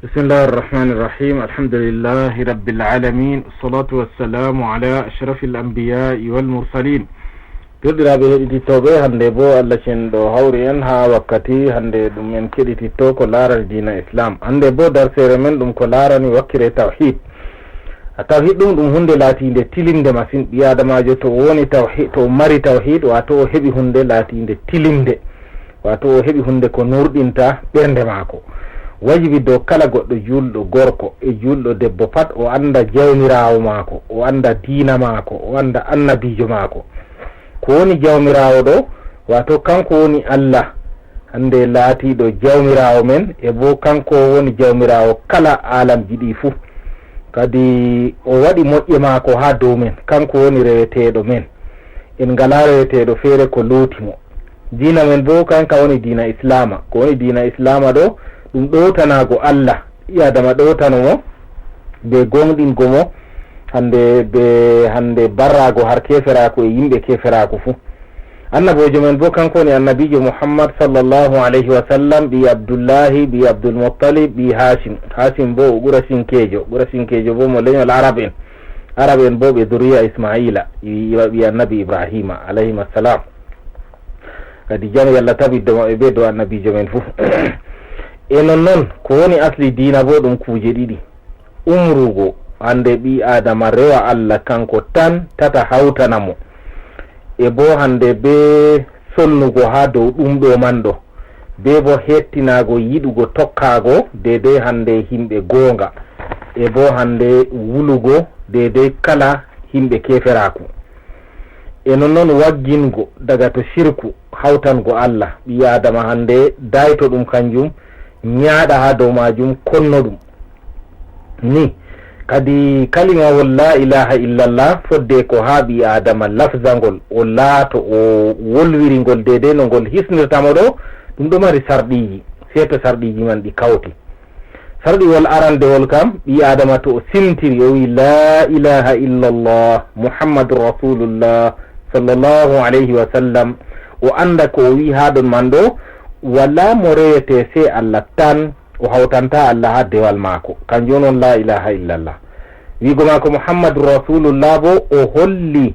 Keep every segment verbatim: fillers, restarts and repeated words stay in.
بسم الله الرحمن الرحيم. الحمد لله رب العالمين. الصلاة والسلام على أشرف الأنبياء والمرسلين. Deerɗiraaɓe heɗitittooɓe, hannde bo Allah cenɗo hawri en haa wakkati hannde ɗum en keɗititto ko laarani diina Islam. Hannde bo darseere men ɗum ko laarani wakkere tawhid. A tawhid ɗum, ɗum huunde laatiinde tilinde masin. Ɓii Aadamaajo to o woni tawhid, to o mari tawhid, waato o heɓi huunde laatiinde tilinde. Waato o heɓi huunde ko nurɗinta ɓernde maako. Wajibi dow kala goɗɗo juulɗo gorko e juulɗo debbo pat o annda Jawmiraawo maako, o annda diina maako, o annda annabiijo maako. Ko woni Jawmiraawo ɗo? Waato kanko woni Allah, hannde laatiiɗo Jawmiraawo men, e bo kanko woni Jawmiraawo kala aalamji ɗi fuu. Kadi o waɗi moƴƴe maako haa dow men, kanko woni reweteeɗo men. En ngalaa reweteeɗo feere ko looti mo. Diina men bo kanka woni diina Islaama. Ko woni diina Islaama ɗo? Ɗum ɗowtanaago Allah, ɓii Aadama ɗowtano mo, be gooŋɗingo mo, hannde be, hannde barraago har keeferaaku e yimɓe keeferaaku fuu. Annaboojo men bo kanko woni annabiijo Muhammad sallallahu alayhi wa sallam, ɓii Abdullahi, ɓii Abdul Muttalib, ɓii Hashim. Hashim bo o Qurasinkeejo, Qurasinkeejo bo mo lenyol Arab en. Arab en bo ɓe zuriya Ismaila, ɓii, ɓii annabi Ibrahima alayhim assalam. Kadi jam e Allah tabitdo maɓɓe be dow annabiijo men fuu. E non non, ko woni asli diina bo ɗum kuuje ɗiɗi. Umrugo, hannde ɓii Aadama rewa Allah kanko tan, tata hawtana mo. E bo hannde be sonnugo haa dow ɗum ɗo man ɗo. Be bo hettinaago yiɗugo tokkaago deedey hannde yimɓe goonga. E bo hannde wulugo deedey kala yimɓe keeferaaku. E non non waggingo daga to shirku, hawtango Allah, ɓii Aadama hannde dayto ɗum kanjum, nyaaɗa haa dow maajum, konno ɗum. Ni, kadi kalimawol laa ilaaha illallah fodde ko haa ɓii Aadama lafzangol, o laato o wolwiri ngol deedey no ngol hisnirta mo ɗo, ɗum ɗo mari sarɗiiji, sey to sarɗiiji man ɗi kawti. Sarɗiwol arandewol kam, ɓii Aadama to o simtiri, o wi'i, "Laa ilaaha illallah, Muhammadun Rasulullah, sallallahu alayhi wa sallam." O anda ko o wi'i haa ɗon man ɗo, walaa mo rewete sey Allah tan, o hawtanta Allah haa dewal maako. Kanjum on laa ilaaha illallah. Wi'go maako Muhammadun Rasulullah bo, o holli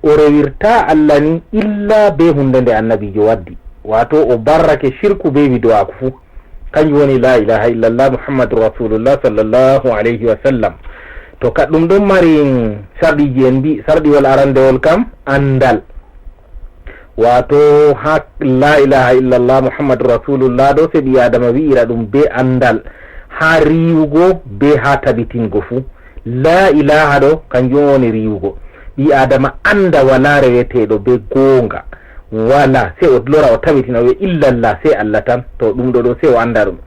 o rewirta Allah ni illa be hunde nde annabiijo waddi. Waato o barrake shirku be bid'aaku fuu. Kanjum woni laa ilaaha illallah Muhammadun Rasulullah sallallahu alayhi wa sallam. To ka ɗum ɗon mari sarɗiiji, en mbi sarɗiwol arandewol kam andal. Waato haa laa ilaaha illallah Muhammadun Rasulullah ɗo, sey ɓii Aadama wi'ira ɗum be andal. Haa riiwugo be haa tabitingo fuu. Laa ilaaha ɗo, kanjum woni riiwugo. Ɓii Aadama anda walaa reweteeɗo be goonga. Walaa, sey o lora, o tabitina, o wi'a, "Illallah, sey Allah tan." To ɗum ɗo ɗo, sey o anda ɗum.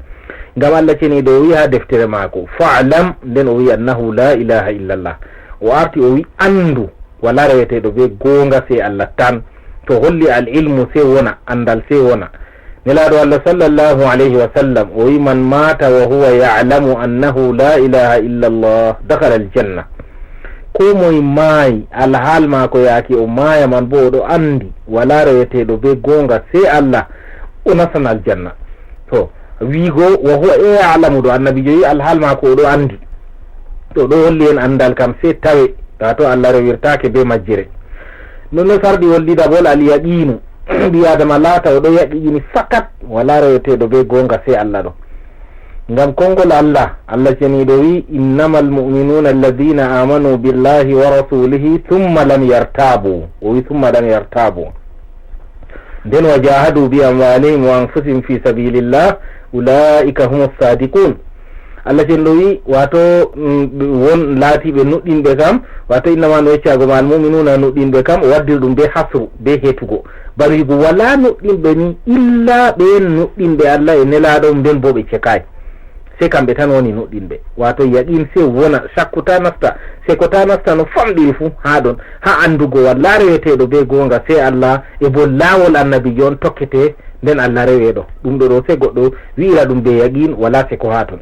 Ngam Allah ceniiɗo o wi'i haa deftere maako, "Fa'lam," nden o wi'i, "Annahu laa ilaaha illallah." O arti o wi'i, "Andu, walaa reweteeɗo be goonga sey Allah tan." To holli al ilmu sey wona, andal sey wona. Nelaaɗo Allah sallallahu alayhi wa sallam o wi'i, "Man maata wa huwa ya'lamu annahu laa ilaaha illallah, dakhala al-janna." Koo moy maayi, alhaal maako yaaki o maaya man bo o ɗo andi walaa reweteeɗo be goonga sey Allah, o nastan aljanna. To, wi'igo, "Wa huwa ya'lamu" ɗo, annabiijo wi'i alhaal maako o ɗo andi. To, ɗo holli en andal kam sey tawe, taa to Allah rewirtaake be majjere. Non no sarɗiwol ɗiɗaɓol, al yaqiinu. Ɓii Aadama laata o ɗo yaqiini fakat, walaa reweteeɗo be goonga sey Allah ɗo. Ngam konngol Allah, Allah ceniiɗo wi'i, "Innamal mu'minuuna alladhiina aamanu billahi wa rasulihi thumma lam yartaabu." O wi'i, "Thumma lam yartaabu." Nden, "Wa jaahadu bi amwaalihim wa anfusihim fi sabilillah, ulaa'ika humus saadiquun." Allah cenɗo wi'i, waato, mm, won laatiiɓe nuɗɗinɓe kam, waato innama no yeccaago ma almu'minuuna nuɗɗinɓe kam, o waddiri ɗum be hasru, be hetugo. Bana wi'ugo walaa nuɗɗinɓe ni, illa ɓeen nuɗɗinɓe Allah e Nelaaɗo, nden boo ɓe cekaay. Sey kamɓe tan woni nuɗɗinɓe. Waato yaqiin sey wona, shakku taa nasta, seko taa nasta no famɗiri fuu haa ɗon, haa anndugo walaa reweteeɗo bee goonga sey Allah, e boo laawol annabiijo on tokketee, nden Allah reweeɗo. Ɗum ɗo ɗo sey goɗɗo wi'ira ɗum bee yaqiin, walaa seko haa ton.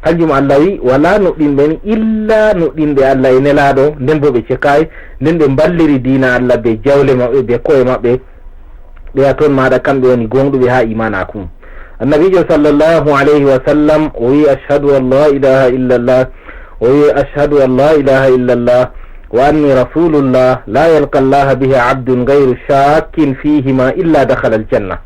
Kanjum Allah wi'i, walaa nuɗɗinɓe ni, illa nuɗɗinɓe Allah e Nelaaɗo, nden boo ɓe cekaay, nden ɓe mballiri diina Allah bee jawle maɓɓe, bee ko'e maɓɓe, ɓe a ton maaɗa kamɓe woni gooŋɗuɓe haa iimaanaaku mum. Annabiijo sallallahu alayhi wa sallam o wi'i, "Ashhadu an la ilaha illallah." O wi'i, "Ashhadu an la ilaha illallah wa anni rasulullah, la yalqa allaha biha abdun ghayru shakkin fihima illa dakhala aljanna."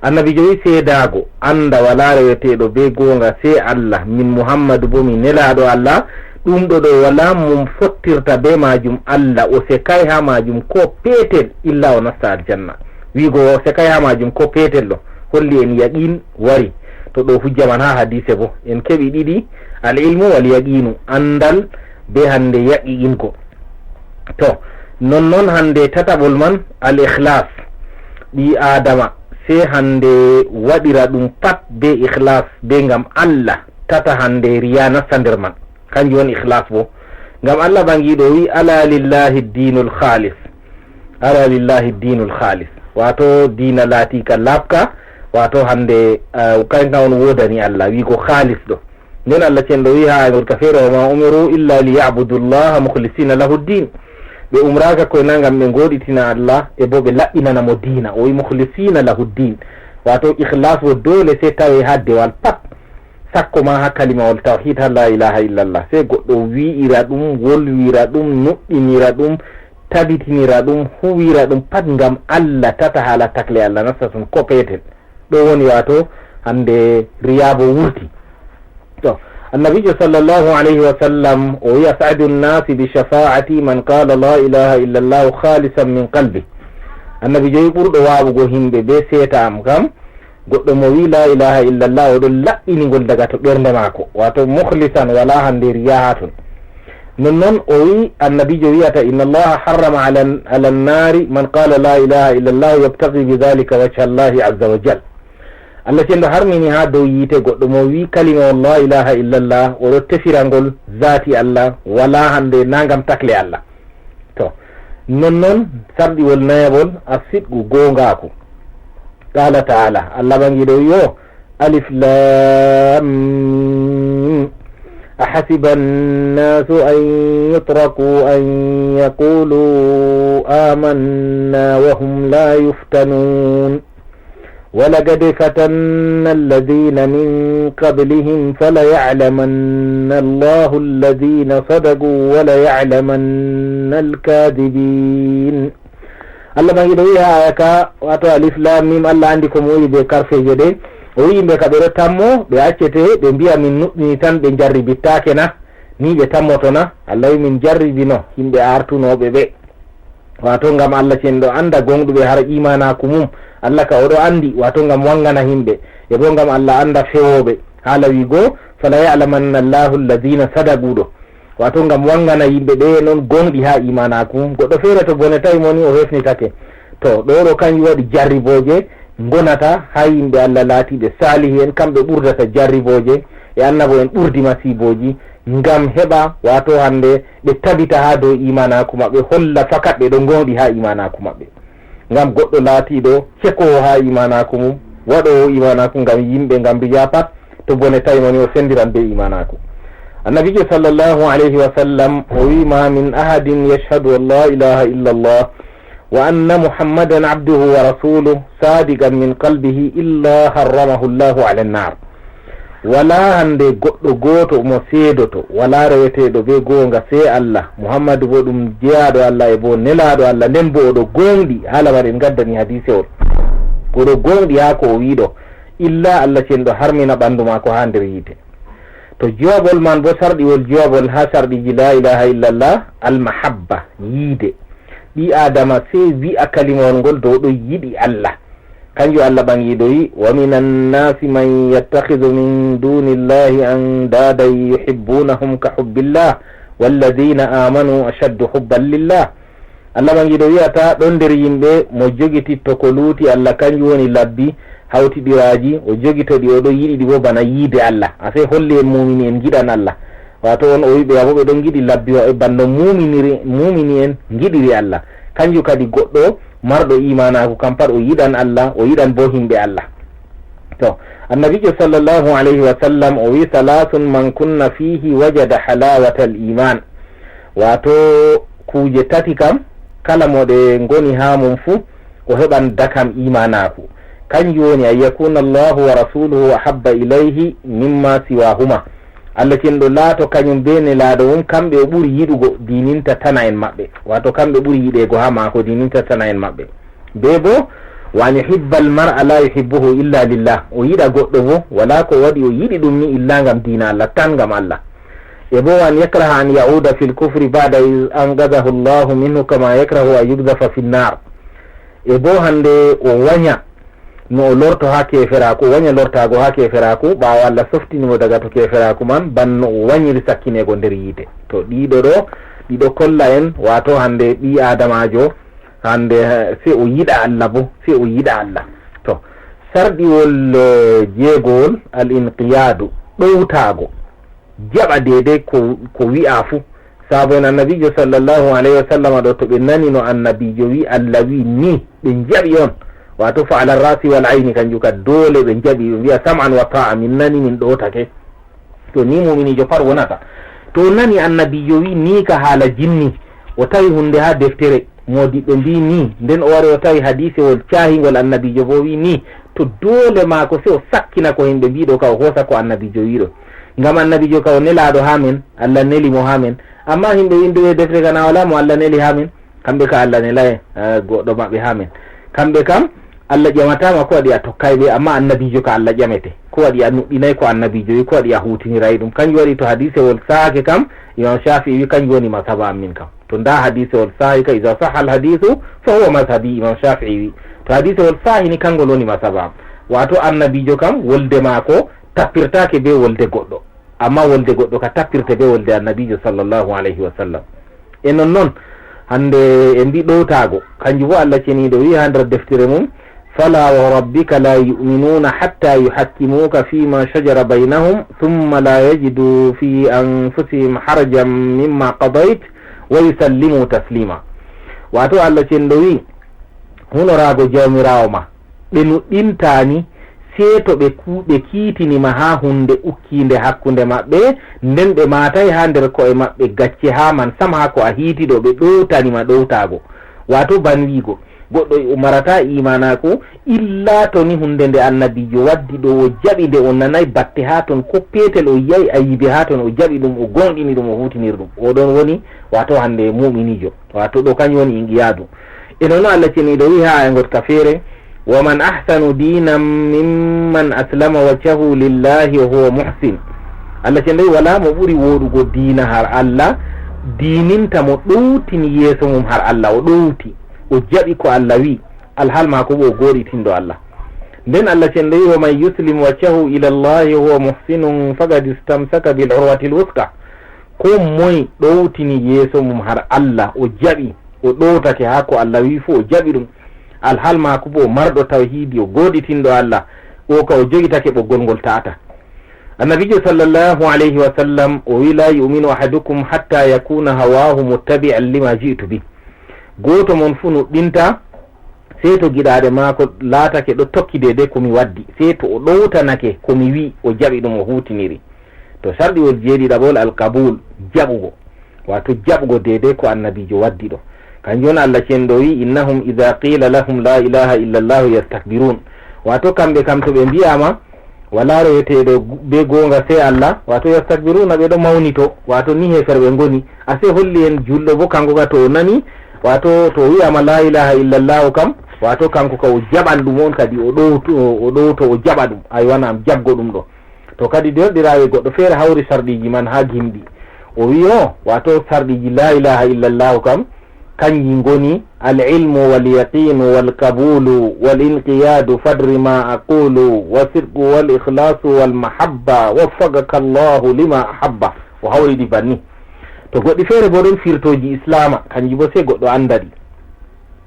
Annabiijo wi'i, "Seedaago, annda walaa reweteeɗo bee goonga sey Allah, min Muhammadu boo mi nelaaɗo Allah, ɗum ɗo ɗo walaa mo fottirta bee maajum Allah, o sekaay haa maajum koo peetel, illa o nasta aljanna." Wi'go o sekaay haa maajum koo peetel ɗo, holli en yaqiin wari. To ɗo hujja man haa hadiise boo. En keɓi ɗiɗi, al ilmu wal yaqiinu, anndal bee hannde yaqiingo. To, nonnon hannde tataɓol man, al ikhlas. Ɓii Aadama, sey hannde waɗira ɗum pat bee ikhlas, bee ngam Allah, tata hannde riya nasta nder man. Kanjum woni ikhlas boo. Ngam Allah Ɓaŋgiiɗo wi'i, "Ala lillahi dinul khalis." "Ala lillahi dinul khalis." Waato diina laatiika laaɓka, waato hannde, ah, kanka on woodani Allah, wi'go khalis ɗo. Nden Allah cenɗo wi'i haa ayngol ka feere, "Wa ma umiru illa li ya'budu llaha mukhlisina lahu ddin." Ɓe umraaka koy na ngam ɓe ngooɗitina Allah, e boo ɓe laɓɓinana mo diina. O wi'i mukhlisina lahu ddin. Waato ikhlas wo doole sey tawe haa dewal pat. Sakko ma haa kalimawol tawhid, haa la ilaha illallah. Sey goɗɗo wi'ira ɗum, wolwira ɗum, nuɗɗinira ɗum, tabitinira ɗum, huwira ɗum pat ngam Allah, tata haala takle Allah nasta ton ko peetel. Ɗo woni waato hannde riya boo wurti. To, Annabiijo sallallahu alayhi wa sallam o wi'i, "As'adu nnasi bi shafa'ati man qala la ilaha illallah khalisan min qalbi." Annabiijo wi'i, "Ɓurɗo waaɓugo himɓe bee seeta am kam, goɗɗo mo wi'i la ilaha illallah, o ɗon laɓɓini ngol daga to ɓernde maako." Waato mukhlisan, walaa hannde riya haa ton. Nonnon o wi'i, Annabiijo wi'ata, "Inna allaha harrama ala, ala nnaari man qala la ilaha illallah yabtaghi bi dhalika wajha allahi azza wa jal." Allah cenɗo harmini haa dow yiite goɗɗo mo wi'i kalimawol la ilaha illallah, o ɗo tefira ngol zaati Allah, walaa hannde na ngam takle Allah. To, nonnon sarɗiwol nayaɓol, a sidqu, goongaaku. Qala ta'ala, Allah Ɓaŋgiiɗo wi'i, "Alif lam mim. Ahasiba nnasu an yutraku an yaqulu amanna wa hum la yuftanun. Wa laqad fatanna alladhina min qablihim fala ya'lamanna Allahu alladhina sadaqu wa la ya'lamanna al-kadhibin." Allah Ɓaŋgiiɗo wi'i haa aya ka, waato alif lam mim, Allah anndi ko mo wi'i bee karfeeje ɗe. O wi'i yimɓe ka ɓe ɗo tammo, ɓe accete, ɓe mbi'a min nuɗɗini tan, ɓe njarribittaake na? Ni ɓe tammoto na? Allah wi'i min njarribino yimɓe artunooɓe ɓe. Waato ngam Allah cenɗo annda gooŋɗuɓe har iimaanaaku mum. Allah ka o ɗo anndi, waato ngam waŋgana yimɓe. E boo ngam Allah annda fewooɓe. Haala wi'go, "Fala ya'lamanna Allahu alladhina sadaqu" ɗo. Waato ngam waŋgana yimɓe ɓe non gooŋɗi haa iimaanaaku. Goɗɗo feere to bone tawi mo ni o hefnitake. To, ɗo ɗo kanjum waɗi jarribooje ngonata haa yimɓe Allah laatiiɓe saalihi'en, kamɓe ɓurdata jarribooje e annabo'en ɓurdi masiibooji, ngam heɓa, waato hannde, ɓe tabita haa dow iimaanaaku maɓɓe, holla fakat ɓe ɗo gooŋɗi haa iimaanaaku maɓɓe. Ngam goɗɗo laatiiɗo cekoowo haa iimaanaaku mum, waɗoowo iimaanaaku ngam yimɓe, ngam riya pat, to bone tawi mo ni o senndiran bee iimaanaaku. Annabiijo sallallahu alayhi wa sallam o wi'i, "Ma min ahadin yashhadu an la ilaha illa Allah wa anna Muhammadan abduhu wa rasuluh sadiqan min qalbihi illa harramahu Allahu ala nnar." Walaa hannde goɗɗo gooto mo seedoto, walaa reweteeɗo bee goonga sey Allah, Muhammadu boo ɗum jeyaaɗo Allah e boo nelaaɗo Allah, nden boo o ɗo gooŋɗi, haa lamar en ngaddani hadiisewol. O ɗo gooŋɗi haa ko o wi'i ɗo, illa Allah cenɗo harmina ɓanndu maako haa nder yiite. To jowaɓol man boo, sarɗiwol jowaɓol haa sarɗiiji laa ilaaha illallah, al-mahabba, yiide. Ɓii Aadama sey wi'a kalimawol ngol dow ɗo yiɗi Allah. Kanjum Allah ɓaŋgiiɗo wi'i, "Wa minan nasi man yattakhidhu min dunillahi andadan yuhibbunahum ka hubbillah, walladhina amanu ashaddu hubban lillah." Allah ɓaŋgiiɗo wi'ata, ɗon nder yimɓe mo jogititto ko luuti Allah, kanjum woni labbi hawtiɗiraaji, o jogito ɗi, o ɗo yiɗi ɗi boo bana yiide Allah. Asee holli en muumini en ngiɗan Allah. Waato on o wi'i ɓe, abo ɓe ɗon ngiɗi labbi maɓɓe bana no muuminiri, muumini en ngiɗiri Allah. Kanjum kadi goɗɗo marɗo iimaanaaku kam pat o yiɗan Allah, o yiɗan boo himɓe Allah. To, Annabiijo sallallahu alayhi wa sallam o wi'i, "Salasun man kunna fihi wajada halawatal iman." Waato kuuje tati kam, kala mo ɗe ngoni haa mum fuu, o heɓan dakam iimaanaaku. Kanjum woni, an yakuna Allahu wa rasuluhu ahabba ilayhi mimma siwahuma. Allah cenɗo laato kañum be nelaaɗo mum, kamɓe o ɓuri yiɗugo, diininta tana en maɓɓe. Wato kamɓe ɓuri yiɗeego haa maako, diininta tana en maɓɓe. Be bo, wa an yuhibba al mar'a la yuhibbuhu illa lillah. O yiɗa goɗɗo bo, wala ko waɗi o yiɗi ɗum ni illa ngam diina Allah, tan ngam Allah. E bo, wa an yakraha an ya'uda fil kufri ba'da iz anqadhahu Allahu minhu kama yakrahu an yuqdhafa fin nar. E bo hande o wanya no o lorto haa keferaaku, o wanya lortaago haa keferaaku, ɓaawo Allah softini mo daga to keferaaku man, ban no o wanyiri sakkineego nder yiite. To ɗiɗo ɗo, ɗiɗo kolla en, wato hande ɓii Aadamaajo, hande, eh, sey o yiɗa Allah bo, sey o yiɗa Allah. To, sarɗiwol, eh, jeegowol, al inqiyaadu, ɗowtaago, jaɓa deydey ko, ko wi'a fu. Saabo en Annabiijo sallallahu alayhi wa sallam ɗo, to ɓe nani no Annabiijo wi, Allah wi ni, ɓe jaɓi on. Wato fa ala rasi wal ayni, kanjum ka doole ɓe jaɓi, ɓe mbi'a sam'an wa ta'a, min nani, min ɗowtake. To ni muminiijo pat wonata. To o nani Annabiijo wi ni ka haala jinni, o tawi hunde haa deftere, moodiɓɓe mbi ni, nden o wari o tawi hadiisewol caahingol Annabiijo bo wi ni, to doole maako sey o sakkina ko himɓe mbi ɗo ka, o hoosa ko Annabiijo wi ɗo. Ngam Annabiijo ka o nelaaɗo haa men, Allah neli mo haa men. Amma himɓe winduɓe deftere ka na wala mo Allah neli haa men. Kamɓe ka Allah nelay, eh, goɗɗo maɓɓe haa men. Kamɓe kam, Allah ƴamataama ko waɗi a tokkay ɓe, amma Annabiijo ka Allah ƴamete. Ko waɗi a nuɗɗinay ko Annabiijo wi, ko waɗi a huutiniray ɗum. Kanjum waɗi to hadiisewol saake kam, Imam Shafi'i wi kanjum woni masaba am min kam. To nda hadiisewol saahi ka, iza sahha al hadiisu fa huwa mazhabi, Imam Shafi'i wi. To hadiisewol saahi ni, kangol woni masaba am. Wato Annabiijo kam, wolde maako tappirtaake be wolde goɗɗo. Amma wolde goɗɗo ka tappirte be wolde Annabiijo sallallahu alayhi wa sallam. E non non, hande e mbi ɗowtaago, kanjum bo Allah ceniiɗo wi haa nder deftere mum, fala wa rabbika la yu'minuna hatta yuhakkimuka fima shajara baynahum, thumma la yajidu fi anfusihim harajan mimma qadayt, wa yusallimu taslima. Wato Allah cenɗo wi, hunoraago Jawmiraawo ma, ɓe nuɗɗintaani, sey to ɓe ku-, ɓe kiitini ma haa huunde ukkiinde hakkunde maɓɓe, nden ɓe maatay haa nder ko'e maɓɓe gacce haa man sam, haa ko a hiiti ɗo, ɓe ɗowtani ma ɗowtaago. Waato ban wi'go, goɗɗo umarataa iimaanaaku, illa to ni huunde nde Annabiijo waddi ɗo, o jaɓi nde, o nanay batte haa ton, ko peetel o yi'ay ayibe haa ton, o jaɓi ɗum, o gooŋɗini ɗum, o huutiniri ɗum. O ɗon woni, waato hande mu'miniijo, waato ɗo kanjum woni inqiyaadu. E non Allah ceniiɗo wi'i haa aya ngotka feere, "Wa man ahsanu diinan mimman aslama wajhahu lillahi wa huwa muhsin." Allah ceniiɗo wi'i, "Walaa mo ɓuri wooɗugo diina har Allah, diininta mo ɗowtini yeeso mum har Allah, o ɗowti, o jaɓi ko Allah wi'i, alhal maako bo o gooɗitinɗo Allah." Nden Allah ceniiɗo wi'i, "Wa man yuslim wajhahu ila Allahi wa huwa muhsinun faqad istamsaka bil urwatil wuthqa." Ko moy ɗowtini yeeso mum har Allah, o jaɓi, o ɗowtake haa ko Allah wi'i fu, o jaɓi ɗum. Alhal maako bo o marɗo tawhiidi, o gooɗitinɗo Allah, o ka o jo'itake ɓoggol ngol ta'ata. Annabiijo sallallahu alayhi wa sallam o wi'i, "La yu'minu ahadukum hatta yakuna hawahu muttabi'an lima ji'tu bi." Gooto mon fu nuɗɗinta, sey to giɗaaɗe maako laatake ɗo tokki deydey ko mi waddi, sey to o ɗowtanake ko mi wi'i, o jaɓi ɗum, o huutiniri. To sarɗiwol jeeɗiɗaɓol, alqabul, jaɓugo. Waato jaɓugo deydey ko Annabiijo waddi ɗo. Kanjum on Allah cenɗo wi'i, "Innahum idha qila lahum la ilaha illa Allahu yastakbirun." Waato kamɓe kam to ɓe mbi'aama, "Walaa reweteeɗo gu-, be goonga sey Allah," waato yastakbiruna, ɓe ɗo mawnito, waato ni heeferɓe ngoni. Asee holli en juulɗo bo kanko ka to o nani, waato to o wi'aama la ilaha illallahu kam, waato kanko ka o jaɓan ɗum on kadi o ɗowto, o ɗowto o jaɓa ɗum. Aywa, na'am, jaɓgo ɗum ɗo. To kadi deerɗiraaɓe, goɗɗo feere hawri sarɗiiji man haa gimɗi. O wi'i o, waato sarɗiiji la ilaha illallahu kam, kanji ngoni: al ilmu wal yaqinu wal qabulu wal inqiyadu fadri ma aqulu wa sidqu wal ikhlasu wal mahabba waffaqaka Allahu lima ahabba. O hawri ɗi banni. To goɗɗi feere bo ɗon firtooji Islaama, kanji bo sey goɗɗo anda ɗi.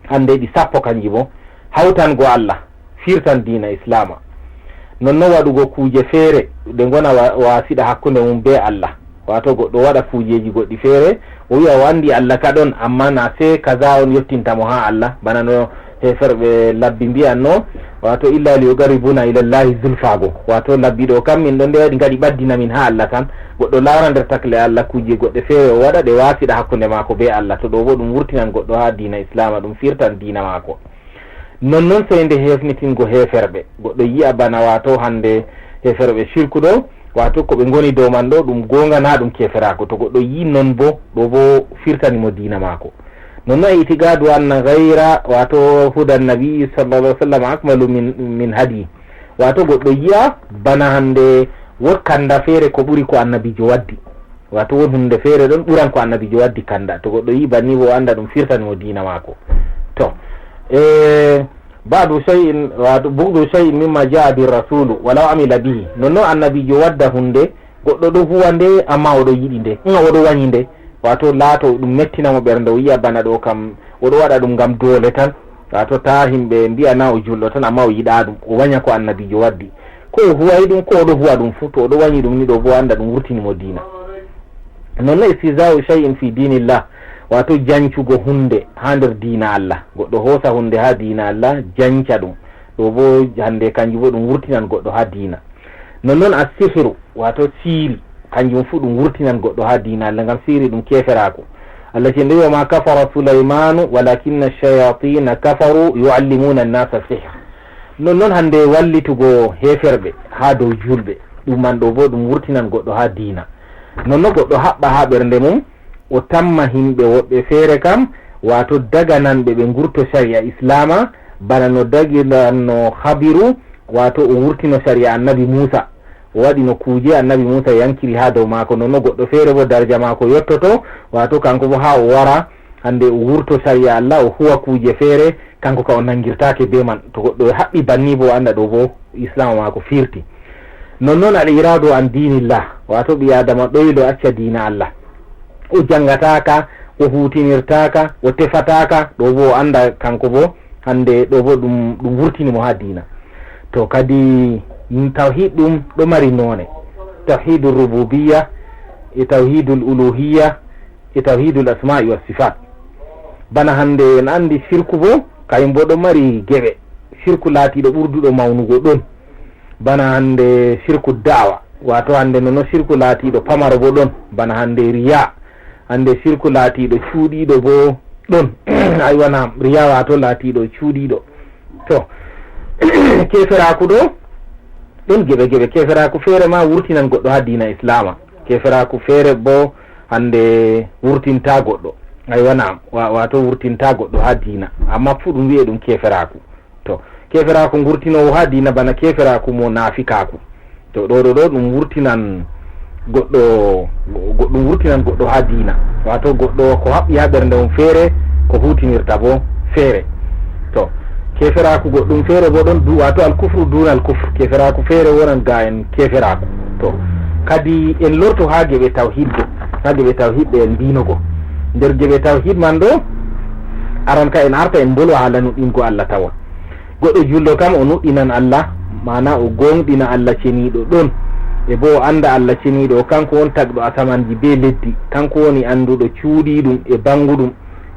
Ande ɗi sappo kanji bo. Hawtango Allah, firtan diina Islaama. Nonnon waɗugo kuuje feere ɗe ngona wa-, wasiɗa hakkunde mum be Allah. Waato goɗɗo waɗa kuujeeji goɗɗi feere, o wi'a o anndi Allah ka ɗon, ammaa na sey kaza on yottinta mo haa Allah, bana no heeferɓe labbi mbi'anno, waato, "Illa li yuqarribuna ila Allahi zulfa" go. Waato, labbi ɗo kam min ɗon nde waɗi ngaɗi ɓaddina min haa Allah tan. Goɗɗo laara nder takle Allah kuuje goɗɗe feere o waɗa ɗe wasiɗa hakkunde maako be Allah. To ɗo bo ɗum wurtinan goɗɗo haa diina Islaama, ɗum firtan diina maako. Non non sey nde hefnitingo heeferɓe. Goɗɗo yi'a bana waato hande heeferɓe sirku ɗo, waato ko ɓe ngoni dow man ɗo, ɗum goonga na ɗum keeferaaku. To goɗɗo yi'i non bo, ɗo bo firtani mo diina maako. Non non itigadu anna gayra, waato hudan nabi sallallahu alaihi wasallam akmalu min, min hadi. Waato goɗɗo yi'a bana hande wot kanda feere ko ɓuri ko annabijo waddi. Waato won hunde feere ɗon ɓuran ko annabijo waddi kanda. To goɗɗo yi'i banni bo, o anda ɗum firtani mo diina maako. To, e, ba'du shay'in, waato bughdu shay'in mimma ja'a bi rasulu, walaw amila bihi. Non non annabijo wadda hunde, goɗɗo ɗo huwa nde, amma o ɗo yiɗi nde. Mm, o ɗo wanyi nde. Waato laato ɗum mettina mo ɓernde, o yi'a bana ɗo kam, o ɗo waɗa ɗum ngam doole tan. Waato taa himɓe mbi'a na o julɗo tan, amma o yiɗa ɗum. O wanya ko annabijo waddi. Ko o huway ɗum, ko o ɗo huwa ɗum fu, to o ɗo wanyi ɗum ni ɗo bo anda ɗum wurtini mo diina. Non non istihza'u shay'in fi dinillah, waato jancugo hunde ha nder diina Allah. Goɗɗo hoosa hunde ha diina Allah, janca ɗum. Ɗo bo hande kanjum bo ɗum wurtinan goɗɗo ha diina. Non non as-sihru, waato siiri, kanjum fu ɗum wurtinan goɗɗo ha diina Allah, ngam siiri ɗum keeferaaku. Allah cenɗo wi, "Wa ma kafara Sulaymanu walakinna shayatina kafaru yu'allimuna an-nasa sihr." Non non hande wallitugo heeferɓe ha dow julɓe, ɗum man ɗo bo ɗum wurtinan goɗɗo ha diina. Non non goɗɗo haɓɓa ha ɓernde mum, o tamma himɓe woɓɓe feere kam, waato dagananɓe ɓe ngurto shari'a Islaama, bana no dagiranno Habiru, waato o wurtino shari'a annabi Muusa. O waɗi no kuuje annabi Muusa yankiri ha dow maako, non non goɗɗo feere bo darja maako yottoto, waato kanko bo ha o wara, hande o wurto shari'a Allah, o huwa kuuje feere, kanko ka o nangirtaake be man. To goɗɗo haɓɓi banni bo, o anda ɗo bo Islaama maako firti. Non non al iradu an dinillah, waato ɓi Adama ɗoylo acca diina Allah. O jangataaka, o hutinirtaaka, o tefataka, ɗo bo o anda kanko bo, hande ɗo bo ɗum, ɗum wurtini mo ha diina. To kadi, mm, tawhid ɗum ɗo mari none. Tawhidul rububiyya, e tawhidul uluhiyya, e tawhidul asma'i was sifat. Bana hande en andi shirku bo, kayum bo ɗo mari geɓe. Shirku laatiɗo ɓurduɗo mawnugo ɗon. Bana hande shirku da'wa, waato hande non non shirku laatiɗo pamaro bo ɗon. Bana hande riya, hande shirku laatiɗo cuuɗiɗo bo ɗon. Aywa, naam, riya waato laatiɗo cuuɗiɗo. To, keeferaaku ɗo, ɗon geɓe geɓe. Keeferaaku feere ma wurtinan goɗɗo ha diina Islaama. Keeferaaku feere bo hande wurtinta goɗɗo. Aywa, naam, wa-, waato wurtinta goɗɗo ha diina. Amma fu ɗum wi'e ɗum keeferaaku. To, keeferaaku ngurtinoowo ha diina bana keeferaaku mo naafikaaku. To, ɗo, ɗo, ɗo ɗum wurtinan goɗɗo, go-, ɗum wurtinan goɗɗo ha diina. Waato goɗɗo ko haɓɓi ha ɓernde mum feere, ko hutinirta bo feere. To, keeferaaku goɗɗum feere bo ɗon du-, waato al kufru duna al kufru. Keeferaaku feere wonan ga en keeferaaku. To, kadi en lorto ha geɓe tawhid go, ha geɓe tawhid ɗe en mbino go. Nder geɓe tawhid man ɗo, aran ka en arta en mbolwa haala nuɗɗingo Allah tawa. Goɗɗo julɗo kam o nuɗɗinan Allah, maana o gooŋɗina Allah ceniiɗo ɗon, e boo o annda Allah ceniiɗo o, kaŋko woni tagɗo asamanji bee leddi, kaŋko woni annduɗo cuuɗiiɗum e baŋguɗum.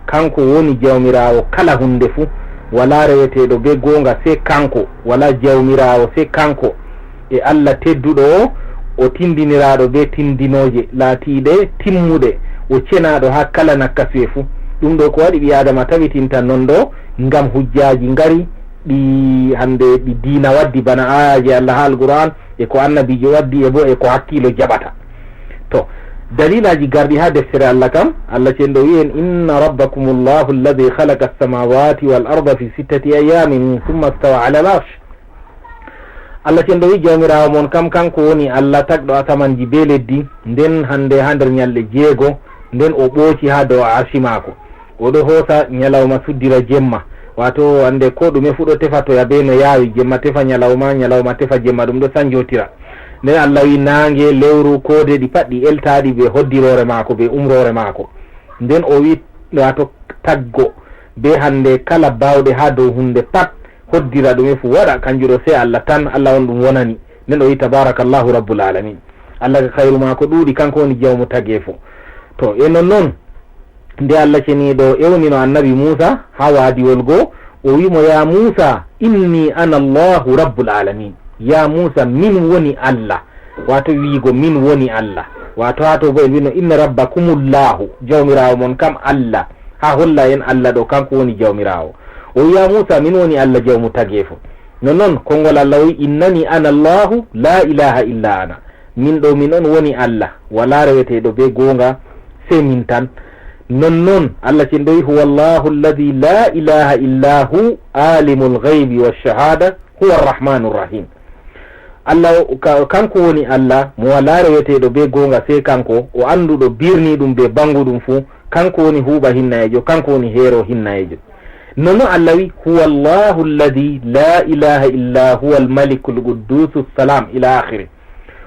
Kaŋko woni Jawmiraawo kala huunde fuu, walaa reweteeɗo bee gooŋga sey kaŋko, walaa Jawmiraawo sey kaŋko. E Allah tedduɗo o, o tindiniraaɗo bee tindinooje laatiiɗe timmuɗe, o cenaaɗo haa kala nakkasuye fuu. Ɗum ɗo ko waɗi ɓii-Aadama tabitinta non ɗo, ngam hujjaaji ngari ɗi hannde ɗi diina waddi, bana aayaaje Allah haa Alqur'aan e ko annabiijo waddi e boo e ko hakkiilo jaɓata. To, daliilaaji garɗi haa deftere Allah kam, Allah cenɗo wi'i en, "Inna rabbakumullahu alladhi khalaqa as-samawati wal arda fi sittati ayyamin thumma istawa ala al-arsh." Allah cenɗo wi'i, "Jawmiraawo mon kam, kaŋko woni Allah tagɗo asamanji bee leddi, nden hannde haa nder nyalɗe jeego, nden o ɓooci haa dow arshi maako. O ɗo hoosa nyalawma suddira jemma." Waato, hannde koo ɗume fuu ɗo tefatoya bee no yaawi, jemma tefa nyalawma, nyalawma tefa jemma, ɗum ɗo sanjotira. Nden Allah wi'i, "Naange, lewru, koode, ɗi pat ɗi eltaaɗi bee hoddiroore maako, bee umroore maako." Nden o wi'i, waato, taggo bee hannde kala baawɗe haa dow huunde pat, hoddira ɗume fuu waɗa, kanjum ɗo sey Allah tan, Allah on ɗum wonani. Nden o wi'i, "Tabarakallahu rabbul alamin." Allah ka kayru maako ɗuuɗi, kaŋko woni jawmu tageefo. To, e nonnon, nde Allah ceniiɗo ewnino annabi Muusa haa waadiwol go, o wi'i mo, "Ya Muusa, inni ana Allahu rabbul alamin." Ya Muusa, min woni Allah. Waato wi'igo, "Min woni Allah." Waato haa to bo en wi'no, "Inna rabbakumullahu." Jawmiraawo mon kam Allah. Haa holla en Allah ɗo, kaŋko woni Jawmiraawo. O wi'i, "Ya Muusa, min woni Allah jawmu tageefo." Nonnon, konngol Allah o wi'i, "Innani ana Allahu, la ilaha illa ana." Min ɗo, min on woni Allah, walaa reweteeɗo bee goonga sey min tan. Nonnon, Allah cenɗo wi'i, "Huwa Allahu alladi la ilaha illa hu, alimul ghaybi wa shahada, huwa arrahmanu rahim." Allah o, ka-, kanko woni Allah, mo walaa reweteeɗo bee goonga sey kanko, o annduɗo birniiɗum bee bannguɗum fuu, kanko woni huuɓa hinnayeejo, kanko woni heero hinnayeejo. Nonnon Allah wi'i, "Huwa Allahu alladi la ilaha illa huwa al-malikul quddusu salam," ila akhiri.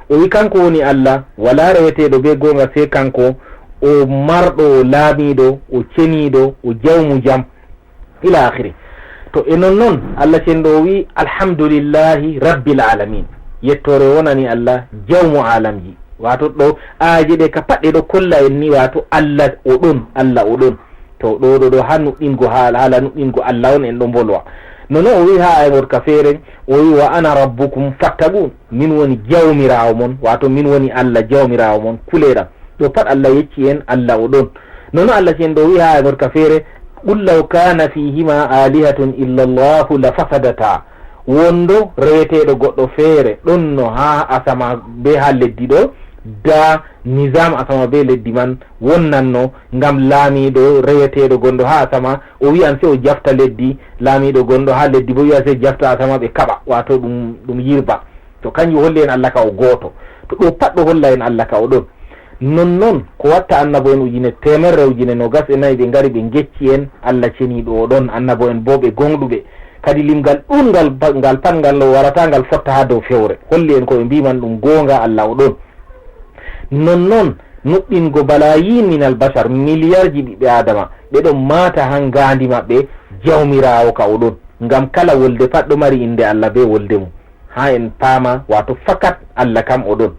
O wi'i kanko woni Allah, walaa reweteeɗo bee goonga sey kanko, o marɗo, o laamiiɗo, o ceniiɗo, o jawmu jam, ila akhiri. To e nonnon, Allah cenɗo o wi'i, "Alhamdulillahi rabbil alamin." Yettoore wonani Allah, jawmu alamji. Waato ɗo, aayeeje ɗe ka pat ɗe ɗo kolla en ni, waato Allah o ɗon, Allah o ɗon. To ɗo, ɗo, ɗo, haa nuɗɗingo haala, haala nuɗɗingo Allah on en ɗo mbolwa. Nonnon o wi'i haa aaya ngootka feere, o wi'i, "Wa ana rabbukum fattaqun." Min woni jawmiraawo mon, waato min woni Allah jawmiraawo mon, kuleeɗam. Ɗo pat Allah yecci en Allah o ɗon. Nonnon Allah cenɗo o wi'i haa aaya ngootka feere, "Qul law kana fihima alihatun illa Allahu la fasadata." Wondo reweteeɗo goɗɗo feere ɗonno haa asama bee haa leddi ɗo, da nizam asama bee leddi man wonnanno, ngam laamiiɗo reweteeɗo gonɗo haa asama, o wi'an sey o jafta leddi, laamiiɗo gonɗo haa leddi boo wi'a sey jafta asama, ɓe kaɓa, waato ɗum, ɗum yirba. To kanjum holli en Allah ka o gooto. To ɗo pat ɗo holla en Allah ka o ɗon. Nonnon, ko watta annabo en ujine teemerre, ujine noogas e nayi ɓe ngari ɓe ngecci en Allah ceniiɗo o ɗon, annabo en boo ɓe goongɗuɓe. Kadi limgal ɗuuɗngal ba-, ngal pat ngal no warata ngal fotta haa dow fewre. Holli en ko ɓe mbi'i man ɗum goonga, Allah o ɗon. Nonnon, nuɗɗingo balayin minal bashar, miliyarji ɓiɓɓe Aadama, ɓe ɗon maata haa ngaandi maɓɓe, Jawmiraawo ka o ɗon. Ngam kala wolde pat ɗo mari innde Allah bee wolde mum. Haa en paama, waato fakat Allah kam o ɗon.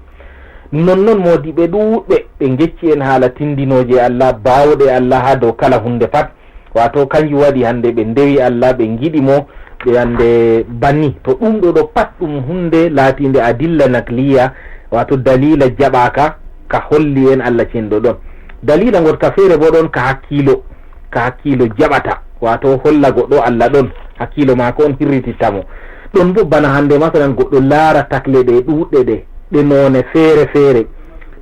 Nonnon moodiɓɓe ɗuuɗɓe ɓe ngecci en haala tindinooje Allah, baawɗe Allah haa dow kala huunde pat. Waato kanjum waɗi hannde ɓe ndewi Allah, ɓe ngiɗi mo, ɓe hannde banni. To ɗum ɗo ɗo pat ɗum huunde laatiinde adilla nakliya, waato daliila jaɓaaka, ka holli en Allah cenɗo ɗon. Daliila ngoɗka feere boo ɗon ka hakkiilo, ka hakkiilo jaɓata, waato holla goɗɗo Allah ɗon, hakkiilo maako on hirrititta mo. Ɗon boo bana hannde, masalan, goɗɗo laara takle ɗe ɗuuɗɗe ɗe, ɗe noone feere feere.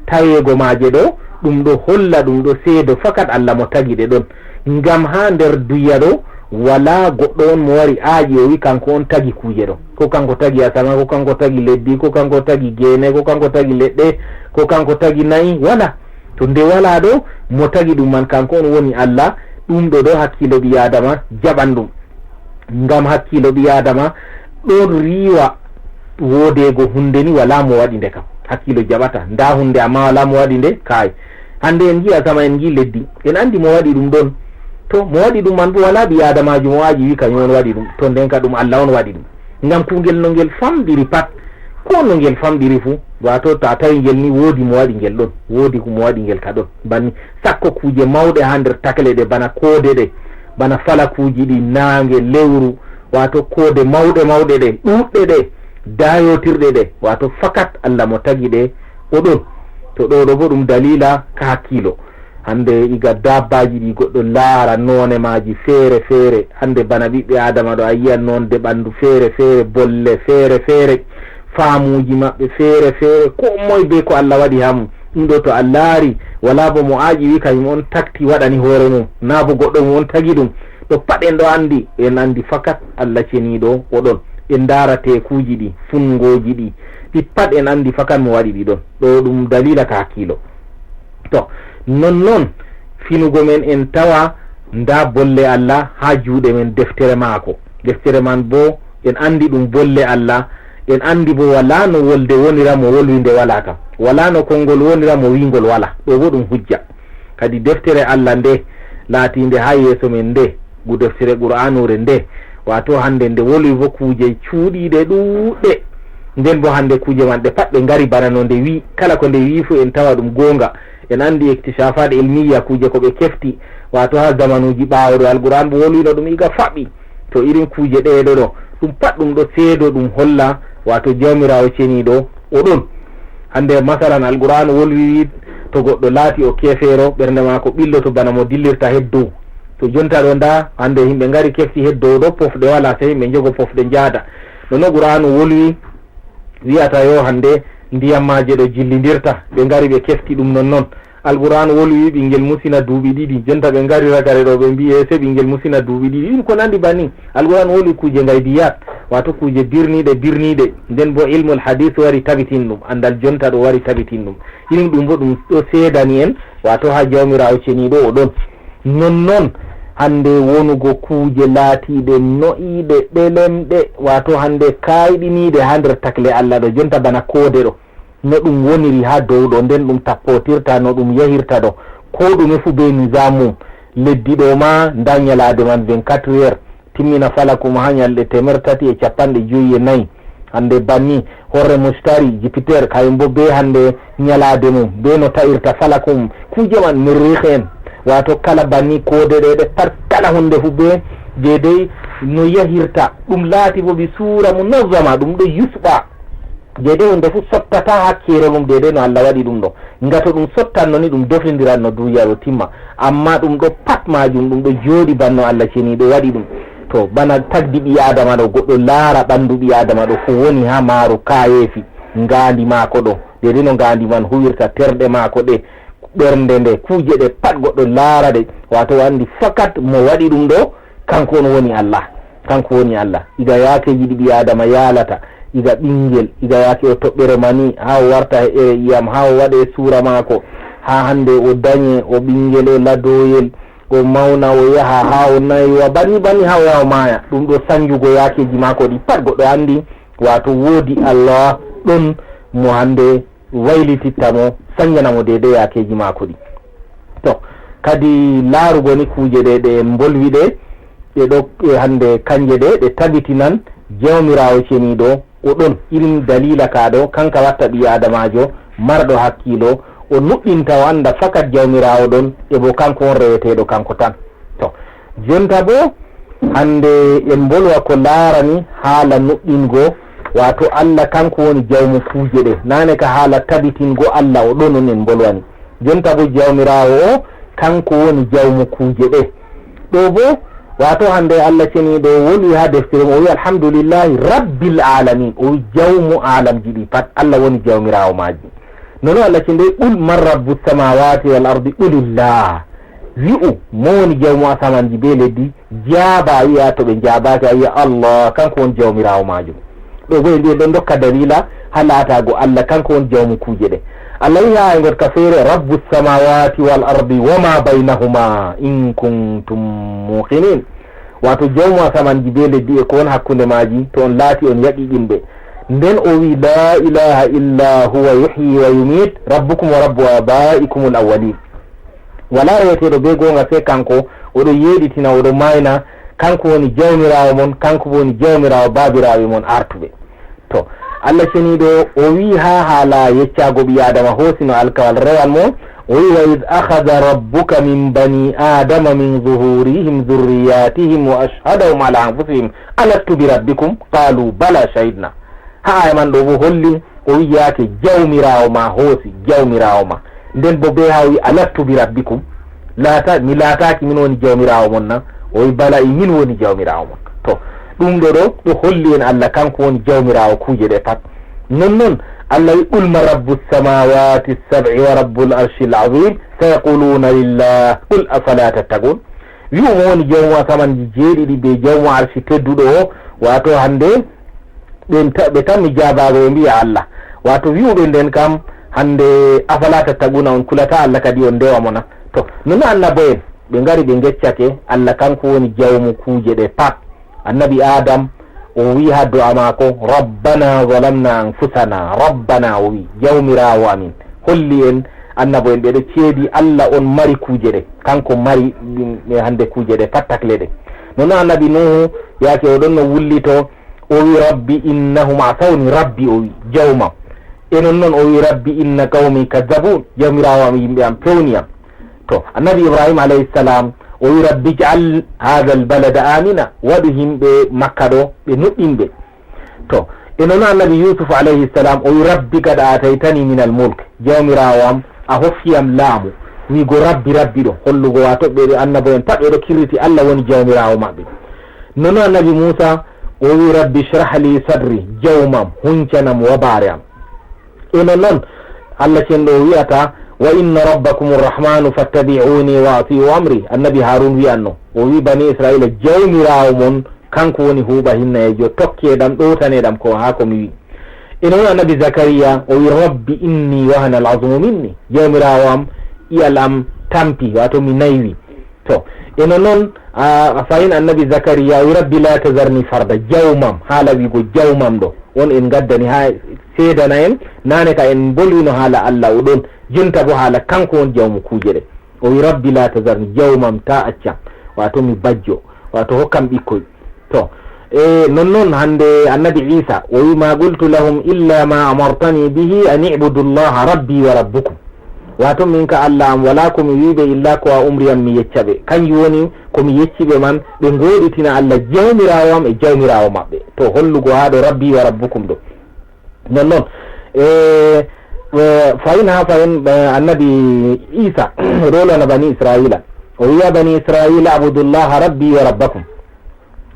Taweego maaje ɗo, ɗum ɗo holla, ɗum ɗo seedo fakat Allah mo tagi ɗe ɗon. Ngam haa nder duya ɗo, walaa goɗɗo on mo wari aaƴi o wi kanko on tagi kuuje ɗo. Ko kanko tagi asama, ko kanko tagi leddi, ko kanko tagi geene, ko kanko tagi leɗɗe, ko kanko tagi na'i, walaa. To nde walaa ɗo, mo tagi ɗum man kanko on woni Allah, ɗum ɗo ɗo hakkiilo ɓii Aadama jaɓan ɗum. Ngam hakkiilo ɓii Aadama ɗon riiwa woodeego huunde ni walaa mo waɗi nde kam. Hakkiilo jaɓata. Ndaa huunde ammaa walaa mo waɗi nde, kaay. Hannde en ngi'i asama, en ngi'i leddi. En anndi mo waɗi ɗum ɗon. To mo waɗi ɗum man boo walaa ɓii Aadamaajo mo aaƴi wi kañum on waɗi ɗum. To nden ka ɗum Allah on waɗi ɗum. Ngam kuungel no ngel famɗiri pat, ko no ngel famɗiri fuu, waato to a tawi ngel ni woodi mo waɗi ngel ɗon, woodi ko mo waɗi ngel ka ɗon. Banni sakko kuuje mawɗe haa nder takle ɗe bana koode ɗe, bana falakuuji ɗi, naange, lewru, waato koode mawɗe mawɗe ɗe, ɗuuɗɗe ɗe, daayootirɗe ɗe, waato fakat Allah mo tagi ɗe o ɗon. To ɗo ɗo boo ɗum daliila ka hakkiilo. Hannde iga dabbaaji ɗi goɗɗo laara noone maaji feere feere. Hannde bana ɓiɓɓe Aadama ɗo a yi'an noonde ɓanndu feere feere, bolle feere feere, faamuuji maɓɓe feere feere, koo moy bee ko Allah waɗi haa mum. Ɗum ɗo to a laari, walaa bo mo aaƴi wi kañum on takti waɗani hoore mum, naa bo goɗɗo mum on tagi ɗum. Ɗo pat en ɗo anndi, en anndi fakat Allah ceniiɗo o ɗon. En ndaara teekuuji ɗi, funngoji ɗi, ɗi pat en anndi fakat mo waɗi ɗi ɗon. Ɗo ɗum daliila ka hakkiilo. To, nonnon, finugo men en tawa ndaa bolle Allah haa juuɗe men, deftere maako. Deftere man boo en anndi ɗum bolle Allah, en anndi boo walaa no wolde wonira mo wolwi nde walaa kam. Walaa no konngol wonira mo wi'ngol walaa. Ɗo boo ɗum hujja. Kadi deftere Allah nde laatiinde haa yeeso men nde, ngu deftere Qur'aanuure nde, waato hannde nde wolwi boo kuuje cuuɗiiɗe ɗuuɗɗe. Nden boo hannde kuuje man ɗe pat ɗe ngari bana no nde wi'i. Kala ko nde wi'i fuu en tawa ɗum goonga. En anndi iktishafaat ilmiya, kuuje ko ɓe kefti, waato haa zamanuuji ɓaawo ɗo, Alqur'aan boo wolwino ɗum iga faɓɓi. To irin kuuje ɗee ɗo ɗo, ɗum pat ɗum ɗo seedo, ɗum holla, waato Jawmiraawo ceniiɗo o ɗon. Hannde, masalan, Alqur'aan wolwi, to goɗɗo laati o keefeero, ɓernde maako ɓilloto bana mo dillirta heddu. To jonta ɗo nda hande yimɓe ngari kefti heddow ɗo, pofɗe wala, sey yimɓe jogo pofɗe njaada. No no Qur'aanu wolwi, wi'ata yo hande ndiyam maaje ɗo jillindirta, ɓe ngari ɓe kefti ɗum non non. Alqur'aanu wolwi ɓingel musina duuɓi ɗiɗi, jonta ɓe ngari ragare ɗo ɓe mbi'i, "Eh, sey ɓingel musina duuɓi ɗiɗi." Ɗum ko nandi banni. Alqur'aanu wolwi kuuje ngaybiyat, wato kuuje birniiɗe, birniiɗe. Nden bo ilmul hadis wari tabitin ɗum, andal jonta ɗo wari tabitin ɗum. Irin ɗum bo ɗum ɗo seedani en, wato ha Jawmiraawo ceniiɗo o ɗon. Non non, hande wonugo kuuje laatiiɗe no'iiɗe, ɗelemɗe, wato hande kayɗiniiɗe ha nder takle Allah ɗo, jonta bana koode ɗo. No ɗum woniri ha dow ɗo, nden ɗum tappotirta no ɗum yahirta ɗo. Ko ɗume fu be nizam mum. Leddi ɗo ma, nda nyalaade man vingt-quatre heures. Timmina falakum ha nyalɗe teemerre tati e cappanɗe joyi e nayi. Hande banni, horre mustari, Jupiter, kayum bo be hande nyalaade mum, be no ta'irta falakum. Kuuje man mirriixe en. Wato kala banni koode ɗe, ɗe pat kala hunde fu be deydey no yahirta. Ɗum laati bo bi suura munazzama, ɗum ɗo yusɓa. Deydey hunde fu sottata hakkeere mum, deydey no Allah waɗi ɗum ɗo. Ngam to ɗum sottanno ni, ɗum dofindiranno duniya ɗo timma. Amma ɗum ɗo pat maajum, ɗum ɗo jooɗi banno Allah ceniiɗo waɗi ɗum. To, bana tagdi ɓii Aadama ɗo, goɗɗo laara ɓandu ɓii Aadama ɗo, ko woni ha maaru kaayeefi, ngaandi maako ɗo, deydey no ngaandi man huwirta, terɗe maako ɗe, ɓernde nde, kuuje ɗe pat goɗɗo laara ɗe, wato o andi fakat mo waɗi ɗum ɗo, kanko on woni Allah. Kanko woni Allah. Iga yaakeeji ɗi ɓii Aadama yaalata, iga ɓingel, iga yaake o toɓɓere mani, haa o warta heƴere ƴiyam, haa o waɗe suura maako, haa hande o danye, o ɓingel, o ladoyel, o mawna, o yaha, haa o naywa, banni, banni, haa o yaha o maaya. Ɗum ɗo sanjugo yaakeeji maako ɗi pat goɗɗo andi, wato woodi Allah ɗon mo hande waylititta mo, sanjana mo deydey yaakeeji maako ɗi. To, kadi laarugo ni kuuje ɗe, ɗe en mbolwi ɗe, ɗe ɗo, e hande kanje ɗe, ɗe tabitinan Jawmiraawo ceniiɗo o ɗon. Irin daliila ka ɗo, kanka watta ɓii Aadamaajo marɗo hakkiilo, o nuɗɗinta, o anda fakat Jawmiraawo ɗon, e bo kanko on reweteeɗo kanko tan. To, jonta bo, hande en mbolwa ko laarani haala nuɗɗingo, wato Allah kanko woni jawmu kuuje ɗe. Naane ka haala tabitingo Allah o ɗon on en mbolwani. Jonta bo Jawmiraawo o, kanko woni jawmu kuuje ɗe. Ɗo bo, wato hande Allah ceniiɗo o wolwi haa deftere mum, o wi, "Alhamdulillahi Rabbil Alamin." O wi, "Jawmu aalamji ɗi pat, Allah woni Jawmiraawo maaji." Nono Allah ceniiɗo, "Qul man rabbu samawati wal ardi, qulillah." Wi'u, mo woni jawmu asamanji be leddi, jaaba, a wi'a to ɓe jaabaaki, a wi'a, "Allah, kanko woni Jawmiraawo maajum." Ɗo bo en ɗon dokka daliila haa laataago Allah kanko woni jawmu kuuje ɗe. Allah wi'i haa ay goɗka feere, "Rabbu samawati wal ardi wa ma baynahuma in kuntum muqinin." Wato jawmu asamanji be leddi e ko woni hakkunde maaji, to on laati on yaqiɗinɓe. Nden o wi'i, "La ilaha illa huwa yuhyi wa yumit, rabbukum wa rabbu abaikumul awwalin." Walaa reweteeɗo bee goonga sey kanko, o ɗon yeeɗitina, o ɗon maayna, kanko woni Jawmiraawo mon, kanko bo woni Jawmiraawo baabiraaɓe mon aartuɓe. To, Allah ceniiɗo o wi'i haa haala yeccaago ɓii Aadama hoosino alkawal rewal mo, o wi'i, "Wa id akhadha rabbuka min bani Aadama min zuhurihim dhurriyyatihim wa ashhadahum ala anfusihim alastu bi rabbikum qalu bala shahidna." Haa aya man ɗo bo holli o wi'i yaake Jawmiraawo ma hoosi, Jawmiraawo ma. Nden bo be haa o wi'i, "Alastu bi rabbikum?" Laata, mi laataaki min woni Jawmiraawo mon na? O wi'i, "Bala, i min woni Jawmiraawo mon." To, ɗum ɗo ɗo, ɗo holli en Allah kanko woni Jawmiraawo kuuje ɗe pat. Non non, Allah wi'i, "Qul man rabbu samawati sab'i wa rabbul arshil azim?" Sayaquluna lillah. Qul afala tattaqun? Wi'u mo woni jawmu asamanji jeeɗiɗi be jawmu arshi tedduɗo o, wato hande ɓen ta-, ɓe tammi jaabaago, ɓe mbi'a Allah. Wato wi'u ɓe nden kam hande, "Afala tattaquna, on kulata Allah kadi on ndewa mo na?" To, non annabo en, ɓe ngari ɓe ngeccake Allah kanko woni jawmu kuuje ɗe pat. Annabi Adam, o wi'i haa do'a maako, "Rabbana zalamna anfusana." Rabbana, o wi'i, "Jawmiraawo amin." Holli en, annabo en ɓe ɗo ceedi Allah on mari kuuje ɗe. Kanko mari ɗum, e hande kuuje ɗe pat takle ɗe. Non non annabi Nuhu, yaake o ɗon no wullito, o wi'i, "Rabbi innahum asawni." Rabbi, o wi'i, "Jawmam." E non non o wi'i, "Rabbi inna qawmi kazzabun." Jawmiraawo am, yimɓe am pewni am. To, annabi Ibrahim alayhi salam, o wi'i, "Rabbi ij'al hadha al-balada amina." Waɗu yimɓe Makka ɗo ɓe nuɗɗinɓe. To, e non annabi Yusuf alayhi salam, o wi'i, "Rabbi qad ataytani min al-mulk." Jawmiraawo am, a hokki am laamu. Wiigo Rabbi, Rabbi ɗo, hollugo waato ɓe ɗo annabo en pat ɓe ɗo kirriti Allah woni Jawmiraawo maɓɓe. Nono annabi Muusa o wi, "Rabbi shrah li sadri", jawmam huncanam wabaare am. E non non Allah cenɗo o wi'ata, "Wa inna rabbakum arrahmanu fattabi'uni wa ati'u amri." Annabi Harun wi'anno, o wi bani Isra'ila, "Jawmiraawo mon kanko woni huuɓa hinnayeejo, tokkeeɗam, ɗowtaneeɗam ko haa ko mi wi." E non annabi Zakariya o wi, "Rabbi inni wahana al-azmu minni." Jawmiraawo am, ƴi'al am tampi, waato mi naywi. To, e non non, a, a fayin annabi Zakariya wi, "Rabbi la tazarni farda." Jawmam, haala wiigo jawmam ɗo, on en ngaddani haa seedana en, naane ka en mbolwino haala Allah o ɗon, jonta bo haala kanko woni jawmu kuuje ɗe. O wi, "Rabbi la tazarni", jawmam ta accam, waato mi bajjo, waato hokkam ɓikkoy. To, e non non hande annabi Isa, o wi, "Ma qultu lahum illa ma amartani bihi an i'budu Allaha rabbi wa rabbukum." Waato min ka Allah am walaa ko mi wi ɓe illa ko a umri am mi yecca ɓe. Kanjum woni ko mi yecci ɓe man, ɓe ngoɗitina Allah Jawmiraawo am e Jawmiraawo maɓɓe. To hollugo haa ɗo rabbi wa rabbukum ɗo. Non non. E, e, fayin haa fayin, e, annabi Isa rolana bani Isra'ila. O wi'a bani Isra'ila, "Abudullaha rabbi wa rabbakum."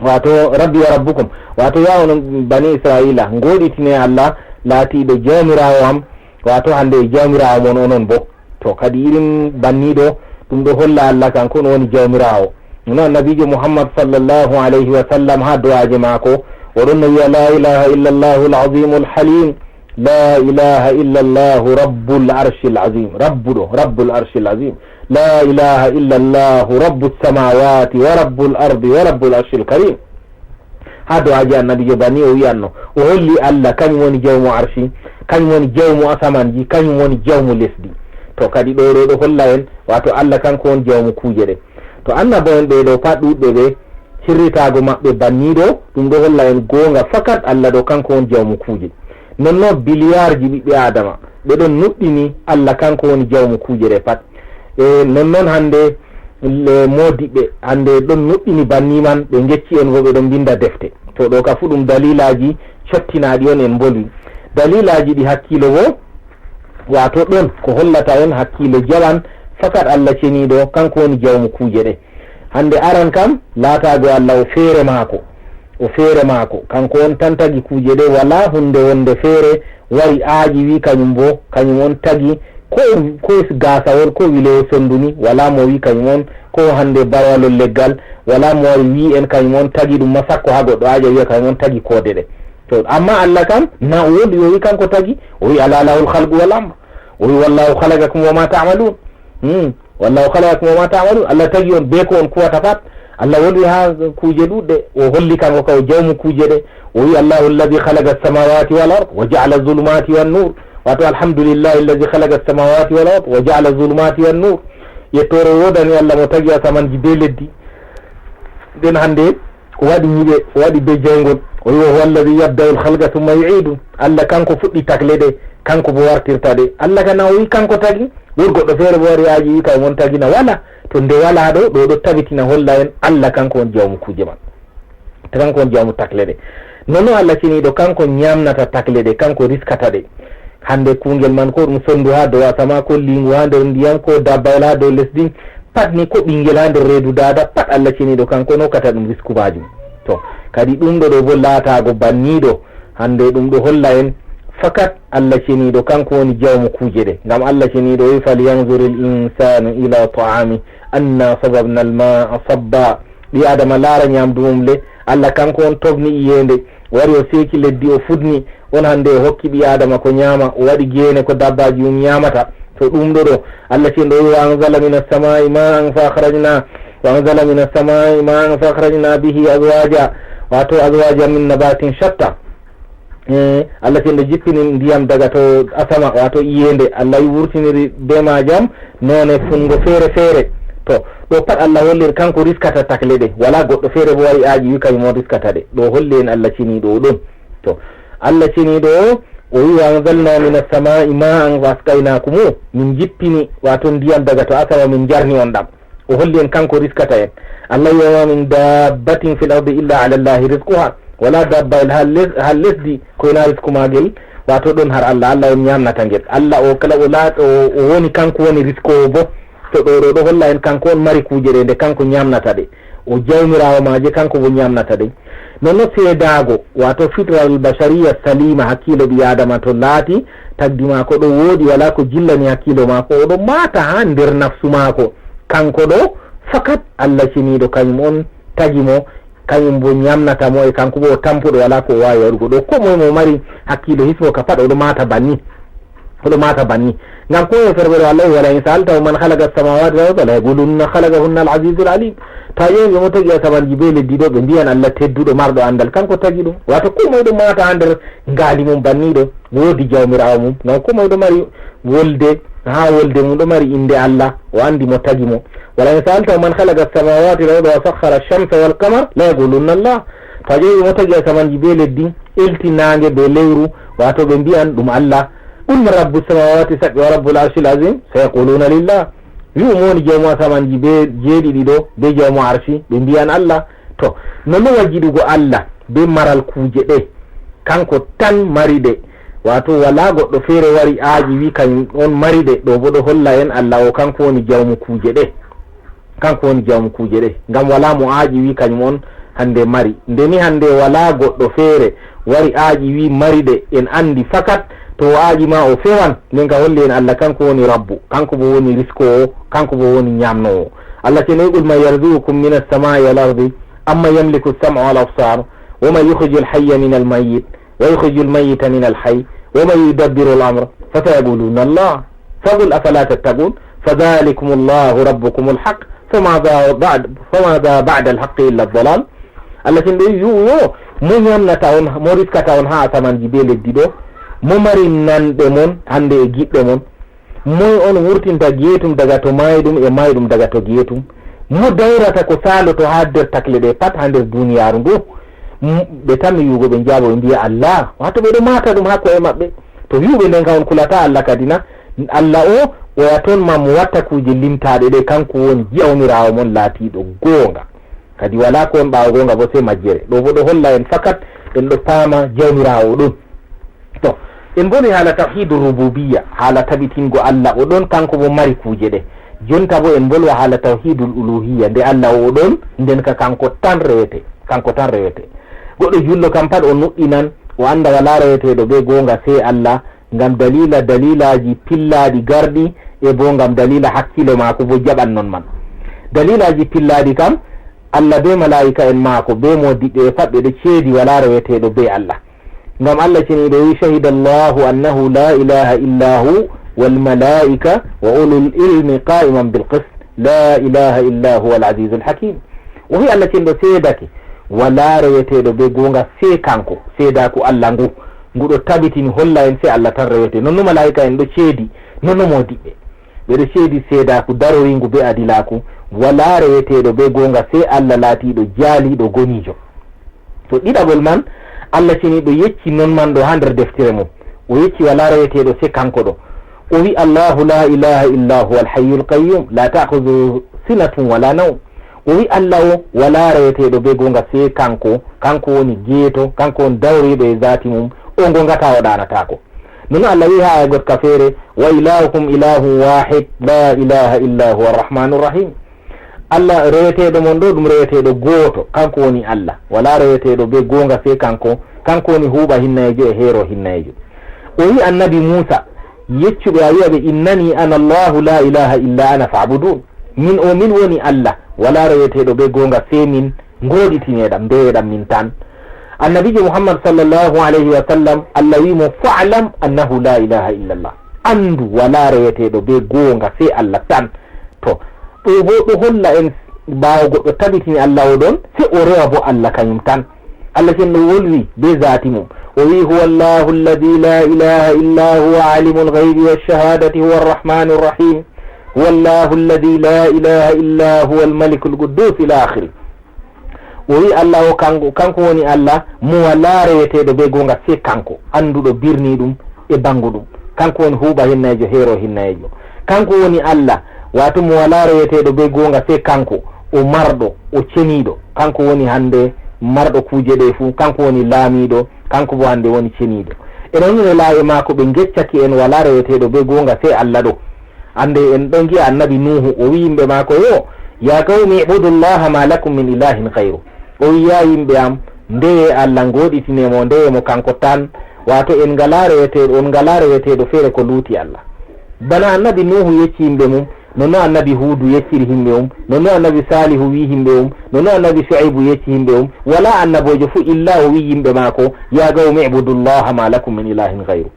Waato, "Rabbi wa rabbukum." Waato, "Ya onon bani Isra'ila, ngoɗitine Allah laatiiɗo Jawmiraawo am, waato hande e Jawmiraawo mon onon bo." To kadi irin banniiɗo, ɗum ɗo holla Allah kanko on woni Jawmiraawo. No Annabiijo Muhammad sallallahu alayhi wa sallam haa du'aaje maako, o ɗon no wi'a, "La ilaha illa Allahu al-azim al-halim. La ilaha illa Allahu rabbul arshil azim." Rabbuɗo, rabbul arshil azim. "La ilaha illa Allahu rabbus samawati wa rabbul ardi wa rabbul arshil karim." Haa du'aaji Annabiijo banni o wi'anno, o holli Allah, kañum woni jawmu arshi, kañum woni jawmu asamanji, kañum woni jawmu lesdi. To kadi ɗo, ɗo, ɗo holla en, waato Allah kanko woni jawmu kuuje ɗe. To annabo en ɓe ɗo pat ɗuuɗɓe ɓe, hirritaago maɓɓe banniiɗo, ɗum ɗo holla en goonga fakat Allah ɗo kanko woni jawmu kuuje. Non non biliyaarji ɓiɓɓe Aadama, ɓe ɗon nuɗɗini Allah kanko woni jawmu kuuje ɗe pat. E non non hande le moodiɓɓe, hande ɗon nuɗɗini banni man, ɓe ngecci en bo ɓe ɗon mbinda defte. To ɗo ka fu ɗum daliilaaji cottinaaɗi on en mbolwi. Daliilaaji ɗi hakkiilo bo, waato ɗon ko hollata en hakkiilo jaɓan fakat Allah ceniiɗo, kanko woni jawmu kuuje ɗe. Hande aran kam, laataago Allah o feere maako. O feere maako. Kanko on tan tagi kuuje ɗe, walaa hunde wonde feere wari aaƴi wi kañum bo, kañum on tagi ko, ko gaasawol, ko wilewo sondu ni, walaa mo wi kañum on, ko hande barwalol leggal, walaa mo wari wi en kañum on tagi ɗum ma sakko haa goɗɗo aaƴa wi'a kañum on tagi koode ɗe. To, amma Allah kam, na o wondi o wi kanko tagi, o wi, "Ala lahul khalqu wal amr." O wi, "Wallahu khalaqakum wa ma ta'malun." Hmm. "Wallahu khalaqakum wa ma ta'malun." Allah tagi on be ko on kuwata pat. Allah woni haa kuuje ɗuɗɗe. O holli kanko ka o jawmu kuuje ɗe. O wi, "Allahu alladhi khalaqa as-samawati wal ard wa ja'ala adh-dhulumati wan nur." Wato, "Alhamdulillahi alladhi khalaqa as-samawati wal ard wa ja'ala adh-dhulumati wan nur." Yettoore woodani Allah mo tagi asamanji be leddi. Nden hande o waɗi ñiiɓe, o waɗi be jayngol. O wi, "Wa huwa alladhi yabda'u al-khalqa thumma yu'idu." Allah kanko fuɗɗi tagle ɗe, kanko bo wartirta ɗe. Allah kana o wi kanko tagi, ɗon goɗɗo feere bo wari aaƴi wi kañum on tagina, wala. To nde wala ɗo, ɗo, ɗo tabitina holla en Allah kanko on jawmu kuuje man. Kanko on jawmu takle ɗe. Nono Allah ceniiɗo kanko ñamnata takle ɗe, kanko riskata ɗe. Hande kungel man ko ɗum sondu haa dow asama, ko lingu haa nder ndiyam, ko dabbayel haa dow lesdi, pat ni ko ɓingel haa nder reedu daada, pat Allah ceniiɗo kanko on hokkata ɗum risku majum. To, kadi ɗum ɗo ɗo bo laataago banniiɗo, hande ɗum ɗo holla en fakat Allah ceniiɗo kanko woni jawmu kuuje ɗe. Ngam Allah ceniiɗo o wi, "Falyanzuril insanu ila ta'ami, anna sababna al-ma'a sabba." Ɓii Adama laara ñamdu mum le. Allah kanko on togni iyeende, wari o seeki leddi o fudni, on hande o hokki ɓii Adama ko ñaama, o waɗi geene ko dabbaaji mum ñaamata. To ɗum ɗo ɗo, Allah ceniiɗo o wi, "Wa anzala minas samaa'i ma'an fa akhrajna, wa anzala minas samaa'i ma'an fa akhrajna bihi azwaja, wato azwaja min nabatin shatta." Eh, Allah ceniiɗo jippini ndiyam daga to asama, wato iyeende. Allah wurtiniri be majam none fungo feere-feere. To, ɗo pat Allah holliri kanko riskata takle ɗe. Wala goɗɗo feere bo wari aaƴi wi kañum on riskata ɗe. Ɗo holli en Allah ceniiɗo o ɗon. To, Allah ceniiɗo o, o wi, "Wa anzalna minas samaa'i ma'an fa asqaynakumu." Min jippini, wato ndiyam daga to asama, min jarni on ɗam. O holli en kanko riskata en. Allah wi, "Wa ma min dabbatin fil ardi illa ala Allahi rizquha." Wala dabbayel haa les-, haa lesdi ko ena risku maagel, wato ɗon har Allah, Allah on ñamnata ngel. Allah o kala o laat-, o, o woni kanko woni riskoowo bo. Ɗo, ɗo, ɗo holla en kanko on mari kuuje ɗe, nde kanko ñamnata ɗe. O jawmiraawo maaje, kanko bo ñamnata ɗe. Nono seedaago, waato fitral bashariya salima, hakkiilo ɓii Aadama to laati, tagdi maako ɗo wooɗi, walaa ko jillani hakkiilo maako, o ɗo maata haa nder nafsu maako. Kanko ɗo, fakat Allah ceniiɗo, kañum on tagi mo, kañum bo ñamnata mo, e kanko bo o tampuɗo, walaa ko o waawi waɗugo. Ɗo koo moye mo mari hakkiilo hisbo ka pat, o ɗo maata banni. O ɗo maata banni. Ngam ko e ferɓere Allah, "Wala in sa'altahum man khalaqa as-samawati wal arda la yaqulunna khalaqahunna al-azizul alim." To a ƴeewi ɓe mo tagi asamanji be leddi ɗo, ɓe mbiyan Allah tedduɗo, marɗo andal, kanko tagi ɗum. Waato koo moye ɗo maata haa nder ngaali mum banniiɗo. Woodi jawmiraawo mum. Ngam koo moye ɗo mari wolde, haa wolde mum ɗo mari innde Allah. O andi mo tagi mo. "Wala in sa'altahum man khalaqa as-samawati wal arda wa sakhkhara ash-shamsa wal qamar la yaqulunna Allah." To a ƴeewi mo tagi asamanji be leddi, elti naange be lewru, waato ɓe mbiyan ɗum Allah. "Qul man rabbus samawati sab'i wa rabbul arshil azim?" Sayaquluna lillah. Wi'u mo woni jawmu asamanji be jeeɗiɗi ɗo, be jawmu arshi, ɓe mbiyan Allah. To, no no wajiɗugo Allah be maral kuuje ɗe? Kanko tan mari ɗe. Waato walaa goɗɗo feere wari aaƴi wi kañum on mari ɗe. Ɗo bo ɗo holla en Allah o kanko woni jawmu kuuje ɗe. Kanko woni jawmu kuuje ɗe. Ngam walaa mo aaƴi wi kañum on hande mari. Nde ni hande walaa goɗɗo feere wari aaƴi wi mari ɗe. En andi fakat to o aaƴi ma o fewan. Nden ka holli en Allah kanko woni Rabbu. Kanko bo woni riskoowo. Kanko bo woni ñamnoowo. Allah ceni, "Qul man yarzuqukum minas samai wal ardi, amman yamliku as-sam'a wal absar, wa man yukhrijul hayya minal mayyit, wa yukhrijul mayyita minal hayy, wa man yudabbiru al-amr, fasayaquluna Allah. Faqul afala tattaqun, fadhalikumullahu rabbukumul haqq, famadha ba'd-, famadha ba'da al-haqqi illa ad-dalal." Allah ceni ɗo wi'u yo, mo ñamnata on, mo riskata on haa asamanji be leddi ɗo, mo mari nanɗe mon hande e giɗɗe mon, moy on wurtinta geetum daga to mayɗum e mayɗum daga to geetum? Mo dayrata ko saaloto haa nder takle ɗe pat haa nder duniyaaru ndu? M-, ɓe tammi wi'ugo ɓe njaabo ɓe mbi'a Allah, waato ɓe ɗo maata ɗum haa ko'e maɓɓe. To wi'uɓe nden kam on kulata Allah kadi na? Allah o, oya ton ma mo watta kuuje limtaaɗe ɗe, kanko woni jawmiraawo mon laatiiɗo goonga. Kadi walaa ko on ɓaawo goonga bo sey majjere. Ɗo bo ɗo holla en fakat en ɗo paama jawmiraawo ɗum. To, en mboni haala tawhidu rububiyya, haala tabitingo Allah o ɗon, kanko bo mari kuuje ɗe. Jonta bo en mbolwa haala tawhidul uluhiyya, nde Allah o ɗon, nden ka kanko tan rewete, kanko tan rewete. Goɗɗo jullo kam pat o nuɗɗinan, o anda walaa reweteeɗo be goonga sey Allah, ngam daliila daliilaaji pillaaɗi garɗi, e bo ngam daliila hakkiilo maako bo jaɓan non man. Daliilaaji pillaaɗi kam, Allah be malaa'ika'en maako, be moodiɓɓe e pat ɓe ɗo ceedi walaa reweteeɗo be Allah. Ngam Allah ceniiɗo wi'i, "Shahida Allahu annahu la ilaha illa hu wal malaa'ika wa ulul ilmi qa'iman bil qist, la ilaha illa huwa al azizul hakim." O wi'i Allah ceniiɗo seedake walaa reweteeɗo be goonga sey kanko. Seedaaku Allah ngu, ngu ɗo tabitini holla en sey Allah tan rewete. Nonno malaa'ika'en ɗo ceedi, nonno moodiɓɓe. Ɓe ɗo ceedi seedaaku daroriingu be adilaaku, walaa reweteeɗo be goonga sey Allah laatiiɗo jaaliiɗo goniijo. To ɗiɗaɓol man, Allah ceniiɗo yecci non man ɗo haa nder deftere mum. O yecci walaa reweteeɗo sey kanko ɗo. O wi'i, "Allahu la ilaha illa huwa al-hayyul qayyum, la ta'khudhuhu sinatun wala nawm." O wi'i Allah o walaa reweteeɗo be goonga sey kanko, kanko woni geeto, kanko woni dawriiɗo e zaati mum, o goongata o ɗaanataako. Nono Allah wi'i haa aya gotka feere, "Wa ilahukum ilahun wahid, la ilaha illa huwa arrahmanur rahim." Allah reweteeɗo mon ɗo, ɗum reweteeɗo gooto, kanko woni Allah. Walaa reweteeɗo be goonga sey kanko, kanko woni huuɓa hinnayeejo e heero hinnayeejo. O wi'i annabi Muusa, "Yeccu ɓe a wi'a ɓe, 'Innani ana Allahu la ilaha illa ana fa'budun.'" Min o min woni Allah, walaa reweteeɗo be goonga sey min, ngooɗitineeɗam, ndeweɗam min tan. Annabiijo Muhammad sallallahu alayhi wa sallam, Allah wi'i mo, "Fa'lam annahu la ilaha illa Allah." Andu walaa reweteeɗo be goonga sey Allah tan. To, ɗo bo ɗo holla en ɓaawo goɗɗo tabitini Allah o ɗon, sey o rewa bo Allah kanyum tan. Allah cenɗo wolwi be zaati mum. O wi'i, "Huwa Allahu alladhi la ilaha illa huwa alimul ghaibi wash shahadati huwa arrahmanur rahim. Huwa Allahu alladhi la ilaha illa huwa al-malikul quddus," ila akhiri. O wi'i Allah o kanko, kanko woni Allah mo walaa reweteeɗo be goonga sey kanko, annduɗo birniiɗum e bannguɗum. Kanko woni huuɓa hinnayeejo, heero hinnayeejo. Kanko woni Allah, waato mo walaa reweteeɗo be goonga sey kanko, o marɗo, o ceniiɗo. Kanko woni hannde marɗo kuuje ɗe fuu, kanko woni laamiiɗo, kanko bo hannde woni ceniiɗo. E non ne laaye maako ɓe ngeccaki en walaa reweteeɗo be goonga sey Allah ɗo. Annde en ɗon ngi'a annabi Nuuhu, o wi'i yimɓe maako yo, "Ya qawmi ibudullaha ma lakum min ilahin ghayru." O wi'i, "Ya yimɓe am, ndeye Allah, ngoɗitine mo, ndeye mo kanko tan, wato en ngalaa reweteeɗo, on ngalaa reweteeɗo feere ko luuti Allah." Bana annabi Nuuhu yecci yimɓe mum, nonno annabi Huudu yecciri yimɓe mum, nonno annabi Saalihu wi'i yimɓe mum, nonno annabi Shu'aybu yecci yimɓe mum, walaa annaboojo fuu illa o wi'i yimɓe maako, "Ya qawmi ibudullaha ma lakum min ilahin ghayru."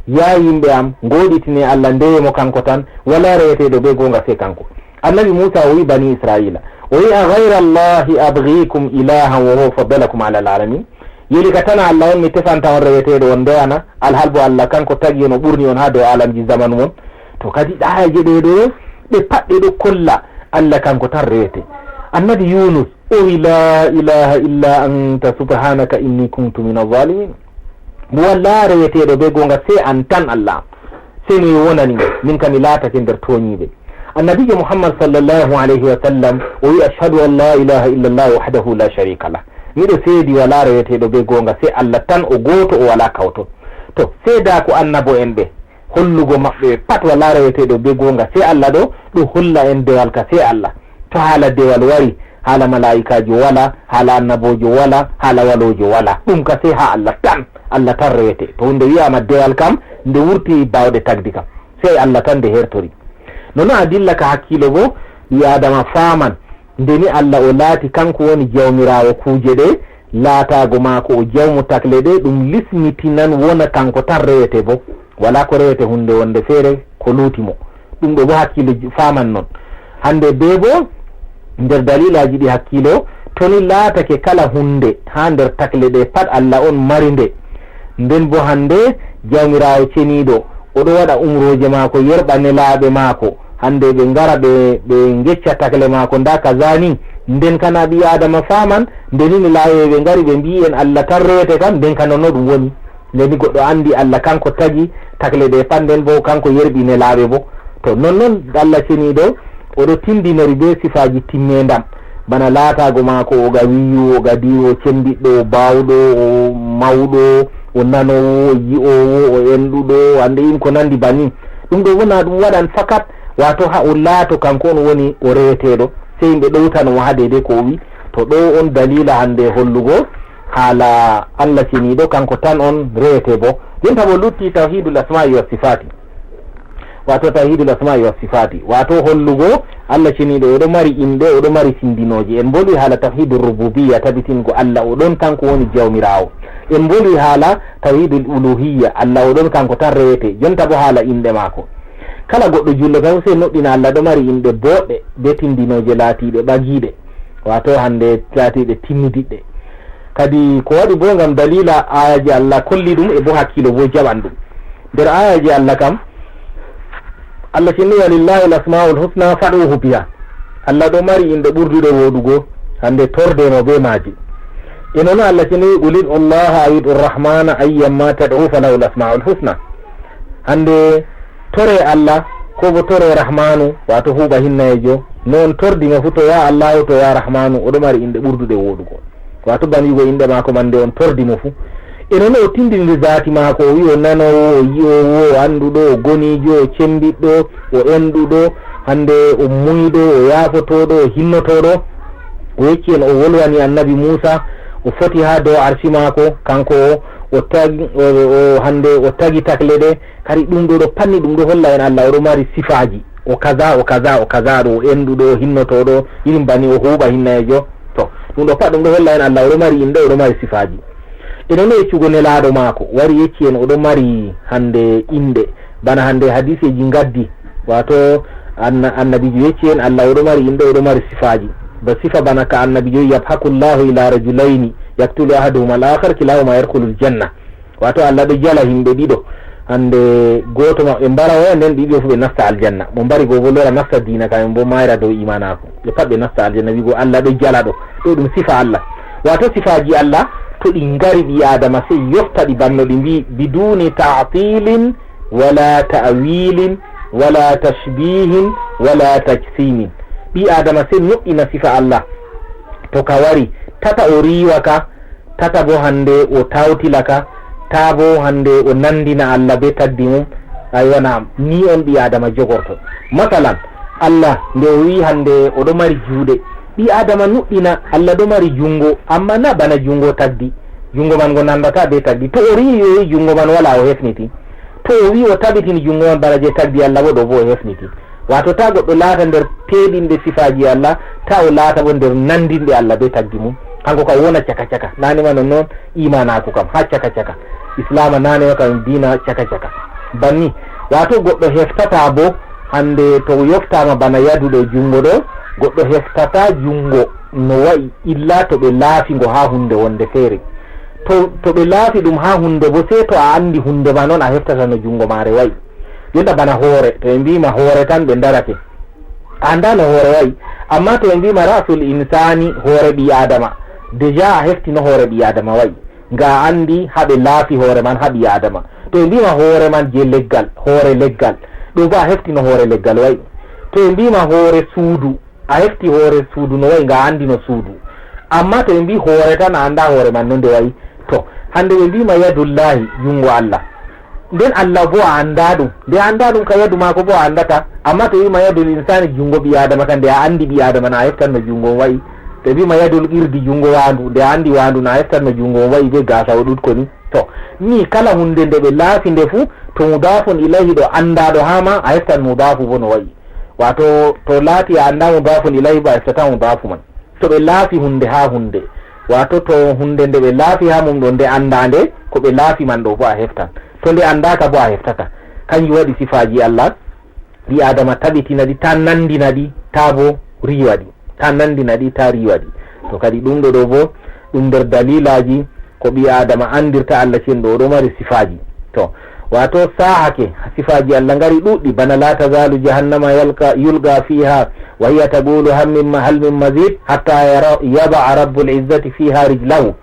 Ya yimɓe am, ngoɗitine Allah, ndeye mo kanko tan, walaa reweteeɗo bee goonga sey kanko. Annabi Muusa o wi'i bani Isra'iila, o wi'i, "A ghayra Allahi abghikum ilahan wa huwa faddalakum ala alamin?" Yeli ka tan Allah on mi tefanta on reweteeɗo on ndeyana, alhal bo Allah kanko tagi on o ɓurni on haa dow alamji zamanu mon. To kadi ɗaaje ɗe ɗo, ɗe pat ɗe ɗo kolla Allah kanko tan rewete. Annabi Yunus o wi'i, "La ilaha illa anta subhanaka inni kuntu min zalimin." Mo walaa reweteeɗo bee goonga sey an tan Allah. Sey no wonani mo, min kam mi laatake nder tooñiiɓe. Annabiijo Muhammad sallallahu alayhi wa sallam o wi'i, "Ashhadu an la ilaha illa Allah wahdahu la sharika lah." Miɗo seedi walaa reweteeɗo bee goonga sey Allah tan o gooto o walaa kawto. To, seedaaku annabo en ɓe, hollugo maɓɓe pat walaa reweteeɗo bee goonga sey Allah ɗo, ɗo holla en dewal ka sey Allah. To haala dewal wari, haala malaa'ikaajo wala, haala annaboojo wala, haala waloojo wala. Ɗum ka sey haa Allah tan, Allah tan rewete. To huunde wi'aama dewal kam, nde wurti baawɗe tagdi kam. Sey Allah tan nde hertori. Nono a dilla ka hakkiilo bo, ɓii Aadama faaman, nde ni Allah o laati kanko woni Jawmiraawo kuuje ɗe, laataago maako o jawmu takle ɗe, ɗum lismitinan wona kanko tan rewete bo. Walaa ko rewete huunde wonde feere ko luuti mo. Ɗum ɗo bo hakkiilo ju-, faaman non. Hande bee bo nder daliilaaji ɗi hakkiilo, to ni laatake kala huunde haa nder takle ɗe pat Allah on mari nde. Nden bo hande Jawmiraawo ceniiɗo, o ɗo waɗa umrooje maako yerɓa nelaaɓe maako. Hande ɓe ngara ɓe, ɓe ngecca takle maako, ndaa kaza ni. Nden kana ɓii Aadama faaman, nde ni nelaaɓe ɓe ngari ɓe mbi'i en Allah tan rewete kam, nden kana no ɗum woni. Nde ni goɗɗo anndi Allah kanko tagi takle ɗe pat, nden bo kanko yerɓi nelaaɓe bo. To non non Allah ceniiɗo, o ɗo tindinori bee sifaaji timmeendam. Bana laataago maako o gawiyyu, o gadiiɗo, o cembiɗɗo, o baawɗo, o mawɗo, o nanoowo, o yi'oowo, o enɗuɗo, hande in ko nandi banni. Ɗum ɗo wona ɗum waɗan fakat, waato haa o laato kanko on woni o reweteeɗo. Sey yimɓe ɗowtano mo haa deydey ko o wi. To ɗo on daliila hande hollugo haala Allah ceniiɗo, kanko tan on rewete bo. Jonta bo lutti tawhidul asma'i was sifati. Waato tawhidul asma'i was sifati. Waato hollugo Allah ceniiɗo, o ɗo mari inɗe, o ɗo mari tindinooje. En mboli haala tawhidur rububiyya, tabitingo Allah o ɗon kanko woni Jawmiraawo. En mboli haala tawhidul uluhiyya, Allah o ɗon kanko tan rewete. Jonta bo haala inɗe maako. Kala goɗɗo julɗo kam sey noɗɗina Allah ɗo mari inɗe booɗɗe, be tindinooje laatiiɗe ɓagiiɗe. Waato hande laatiiɗe timmidiɗɗe. Kadi ko waɗi bo ngam daliila aayaji Allah kolli ɗum e bo hakkiilo bo jaɓan ɗum. Nder aayaji Allah kam, Allah sinni, "Walillahi al-asma'ul husna fad'uhu biha." Allah ɗo mari inɗe ɓurduɗe wooɗugo, hande torde mo be maaji. E noon Allah sinni, "Qul ud'u Allaha aw ud'u Rahmana ayyamma tad'u falahu al-asma'ul husna." Hande tore Allah, ko bo tore Rahmanu, waato huuɓa hinnayeejo, noon tordi mo fu to ya Allahu, to ya Rahmanu, o ɗo mari inɗe ɓurduɗe wooɗugo. Waato ban wi'ugo inɗe maako man nde on tordi mo fu. E noon o tindiniri zaati maako, o wi'i o nanoowo, o yi'oowo, o annduɗo, o goniijo, o cembiɗɗo, o enɗuɗo, hande o muyɗo, o yaafotooɗo, o hinnotooɗo. O yecci en o wolwani annabi Muusa, o foti haa dow arsi maako, kanko o, o tagi, o, o, hande o tagi takle ɗe, kadi ɗum ɗo ɗo panni ɗum ɗo holla en Allah o ɗo mari sifaaji. O kaza, o kaza, o kaza ɗo, o enɗuɗo, o hinnotooɗo, irin banni o huuɓa hinnayeejo. To, ɗum ɗo pat ɗum ɗo holla en Allah o ɗo mari inɗe, o ɗo mari sifaaji. E noon o yeccugo nelaaɗo maako, wari yecci en o ɗo mari hande inɗe. Bana hande hadiseeji ngaddi, waato anna-, annabiijo yecci en Allah o ɗo mari inɗe, o ɗo mari sifaaji. Ba sifa bana ka annabiijo, "Yabhaku Allahu ila rajulayni, yaktulu ahaduhuma al-akhar, kilahuma yadkhulul janna." Waato Allah ɗo jala himɓe ɗiɗo. Hande gooto maɓɓe mbara oya, nden ɗiɗo fu ɓe nasta aljanna. Mo mbari go bo lora nasta diina, kamen bo mayra dow imanaaku. Ɓe pat ɓe nasta aljanna, wi'ugo Allah ɗo jala ɗo. Ɗo ɗum sifa Allah. Waato sifaaji Allah, to ɗi ngari ɓii Aadama, sey yofta ɗi banno ɗi mbi'i, "Biduni ta'tilin, wala ta'wilin, wala tashbihin, wala tajsimin." Ɓii Aadama sey nuɗɗina sifa Allah. To ka wari, tata o riiwa ka, tata bo hande o tawtila ka, taa bo hande o nandina Allah be tagdi mum, Aywa, naam, ni on ɓii Aadama jogorto. Masalan, Allah nde o wi'i hande o ɗo mari juuɗe, ɓii Aadama nuɗɗina Allah ɗo mari jungo, amma na bana jungo tagdi. Jungo man ngo nandata be tagdi. To o riiwi o wi'i jungo man wala, o hefniti. To o wi'i o tabitini jungo man bana je tagdi Allah bo, ɗo bo o hefniti. Wato ta goɗɗo laata nder peeɗinɓe sifaaji Allah, ta o laata bo nder nandinɓe Allah be tagdi mum. Kanko kam wona caka caka. Nane ma non non imanaaku kam ha caka caka. Islaama nane ma kam diina caka caka. Banni, wato goɗɗo heftata bo, hande to yoftaama bana yadu ɗo jungo ɗo, goɗɗo heftata jungo no wa'i illa to ɓe laafi ngo ha hunde wonde feere. To, to ɓe laafi ɗum ha hunde bo, sey to a andi hunde man on a heftata no jungo maare wa'i. Jonta bana hoore, to ɓe mbi'ima hoore tan ɓe darake. A anda no hoore wa'i. Amma to ɓe mbi'ima ra'sul insani, hoore ɓii Adama, deja a hefti no hoore ɓii Adama wa'i. Nga a andi ha ɓe laafi hoore man ha ɓii Adama. To ɓe mbi'ima hoore man je leggal, hoore leggal, ɗo bo a hefti no hoore leggal wa'i. To ɓe mbi'ima hoore suudu, a hefti hoore suudu no wa'i, nga a andi no suudu. Amma to ɓe mbi'i hoore tan, a anda hoore man no nde wa'i. To, hande ɓe mbi'ima yadullahi, jungo Allah. Nden Allah bo a anda ɗum. Nde a anda ɗum ka yadu maako bo a andata. Amma to wi'ima yadul insani, jungo ɓii Adama kan, nde a andi ɓii Adama na a heftan no jungo on wa'i. To ɓe mbi'ima yadul qirdi, jungo waandu, nde a andi waandu na a heftan no jungo on wa'i be gaasa o ɗuɗko ni. To, ni kala hunde nde ɓe laafi nde fu, to mudafun ilayhi ɗo andaɗo ha ma, a heftan mudafu bo no wa'i. Wato to laati a anda mudafun ilayhi bo, a heftata mudafu man. To ɓe laafi hunde ha hunde, wato to hunde nde ɓe laafi ha mum ɗo nde anda nde, ko ɓe laafi man ɗo bo a heftan. To nde andaka bo a heftata. Kanjum waɗi sifaaji Allah, ɓii Adama tabitina ɗi, ta nandina ɗi, ta bo riiwa ɗi. Ta nandina ɗi, ta riiwa ɗi. To kadi ɗum ɗo ɗo bo, ɗum nder dalilaji ko ɓii Adama andirta Allah cenɗo, o ɗo mari sifaaji. To, wato sahake, sifaaji Allah ngari ɗuɗɗi, bana la tazalu jahannama yalqa, yulqa fiha, wa hiya taqulu hal min ma-, hal min mazid, hatta yara-, yada'a rabbul izzati fiha rijlahu.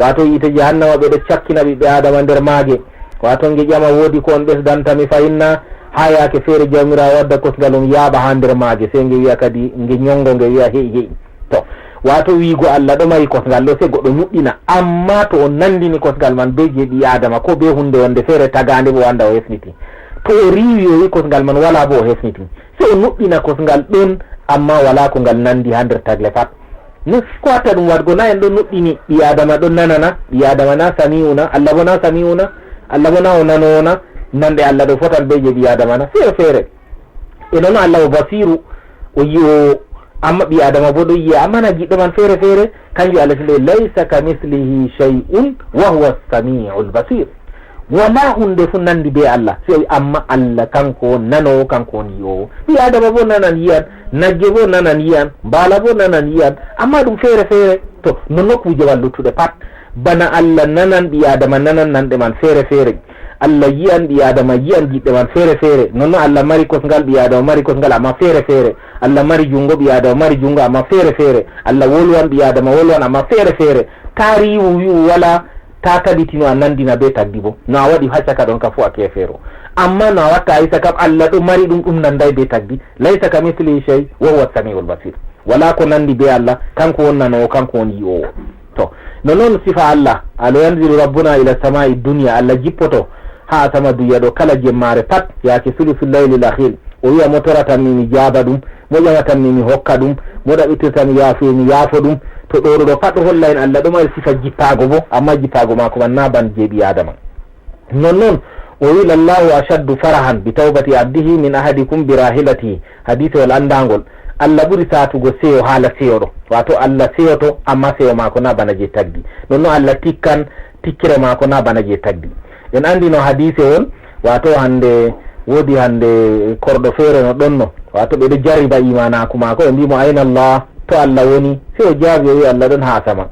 Wato yiite jahannama ɓe ɗo cakkina ɓiɓɓe Adama nder maage. Wato nge ƴama woodi ko on ɓesdanta mi fahinna, ha yaake feere Jawmiraawo wadda kosngal um yaaɓa ha nder maage, sey nge wi'a kadi nge nyongo nge wi'a he'i he'i. To, wato wiigo Allah ɗo mari kosngal ɗo, sey goɗɗo nuɗɗina, amma to o nandini kosngal man be je ɓii Adama ko be hunde wonde feere tagaande bo anda o hefniti. To o riiwi o wi'i kosngal man wala bo o hefniti. Sey o nuɗɗina kosngal ɗon, amma wala ko ngal nandi ha nder tagle pat. No ko watta ɗum waɗgo na en ɗon nuɗɗini ɓii Adama ɗon nanana, ɓii Adama na sami'una, Allah bo na sami'una, Allah bo na o nanowo na, nanɗe Allah ɗo fotan be je ɓii Adama na, feere feere. E noon Allah o basiru, o yi'owo, amma ɓii Adama bo ɗo yi'a, amma na giɗɗo man feere feere, kanjum Allah tinde laysa kamislihi shay'un wa huwa sami'ul basir. Wala hunde fu nandi be Allah, sey o wi, amma Allah kanko on nanowo, kanko on yi'owo. Ɓii Adama bo nanan yi'an, nagge bo nanan yi'an, baala bo nanan yi'an, amma ɗum feere feere. To, no nokkuje man luttuɗe pat. Bana Allah nanan, ɓii Adama nanan nanɗe man feere feere. Allah yi'an, ɓii Adama yi'an giɗɗe man feere feere. Nonno Allah mari kosngal, ɓii Adama mari kosngal, amma feere feere. Allah mari jungo, ɓii Adama mari jungo, amma feere feere. Allah wolwan, ɓii Adama wolwan, amma feere feere. Taariiwu wi'u wala, ta tabitino a nandina be tagdi bo. No a waɗi ha caka ɗon ka fu a keefeero. Amma no a watta a isa kam Allah ɗo mari ɗum, ɗum nanday be tagdi. Laysa kamislihi shay, wa huwa samiul basir. Wala ko nandi be Allah, kanko won nanowo, kanko won yi'owo. To, no non sifa Allah, alo yanzilu rabbuna ila samai dunya, Allah jippoto ha asama duya ɗo kala jemmaare pat, yaake sulusul laylil akhir. O wi'a mo toratan mi, mi jaaba ɗum, mo ƴamatan mi, mi hokka ɗum, mo ɗaɓɓitirtan mi yaafuye, mi yaafo ɗum. To ɗo ɗo ɗo pat ɗo holla en Allah ɗo mari sifa jippaago bo, amma jippaago maako man na ban je ɓii Adama. Non non, o wi, "Lallahu ashaddu farahan bi tawbati abdihi min ahadikum bi rahilatihi." Hadisewol andangol. Allah ɓuri satugo seyo hala seyoɗo. Wato Allah seyoto, amma seyo maako na bana je tagdi. Non non Allah tikkan, tikkere maako na bana je tagdi. En andi no hadisewol, wato hande, wodi hande korɗo feere no ɗonno. Wato ɓe ɗo jarriba imanaku maako, ɓe mbi mo, "Ayna Allah?" To Allah woni? Sey o jaabi, o wi, "Allah ɗon ha asama."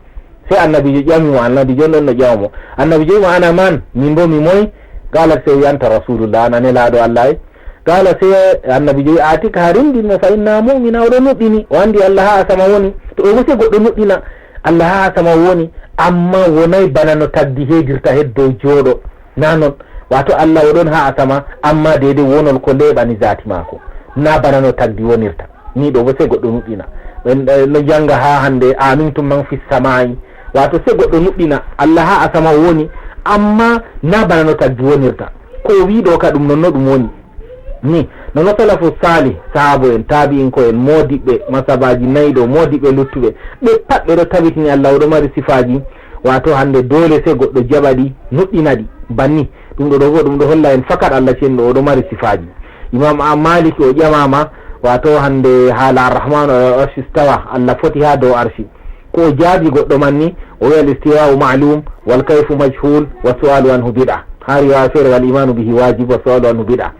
Sey annabiijo ƴami mo, annabiijo on ɗon no ƴama mo. Annabiijo wi'i mo, "Ana man? Min bo mi moy?" Qala, sey o wi'i, "Anta rasulullah, an a nelaaɗo Allah ay." Qala, sey annabiijo wi'i, "Atik, ha rindin mo, fa inna mu'mina, o ɗo nuɗɗini, o andi Allah ha asama woni." To o bo sey goɗɗo nuɗɗina, Allah ha asama woni, amma wonay bana no tagdi heedirta heddo jooɗo. Na non, wato Allah o ɗon ha asama, amma deydey wonol ko leeɓani zaati maako. Na bana no tagdi wonirta. Ni ɗo bo sey goɗɗo nuɗɗina. En, eh, no janga ha hande, "Amintum man fis samai." Wato sey goɗɗo nuɗɗina, Allah ha asama o woni, amma na bana no tagdi wonirta. Ko o wii ɗoo ka ɗum non no ɗum woni. Ni, no no salafu saalih, sahaabo en, taabi'inko en, moodiɓɓe masabaaji nayi ɗoo, moodiɓɓe luttuɓe, ɓe pat ɓe ɗo tabitini Allah o ɗo mari sifaaji, waato hannde doole se goɗɗo jaɓa ɗi, nuɗɗina ɗi, banni. Ɗum ɗo ɗoo fof, ɗum ɗo holla en fakat Allah cenɗo o ɗo mari sifaaji. Imam A-, Maliki o ƴamaama, waato hannde haala Ar-Rahmanu ala arshi stawa, Allah foti haa dow arshi. Ko o jaabi goɗɗo man ni, o wi'a, "Al-istiwa'u ma'lum, wal kayfu majhul, wa su'alu anhu bid'a." Haa riwaya feere, "Wal imanu bihi wajib, wa su'alu anhu bid'a."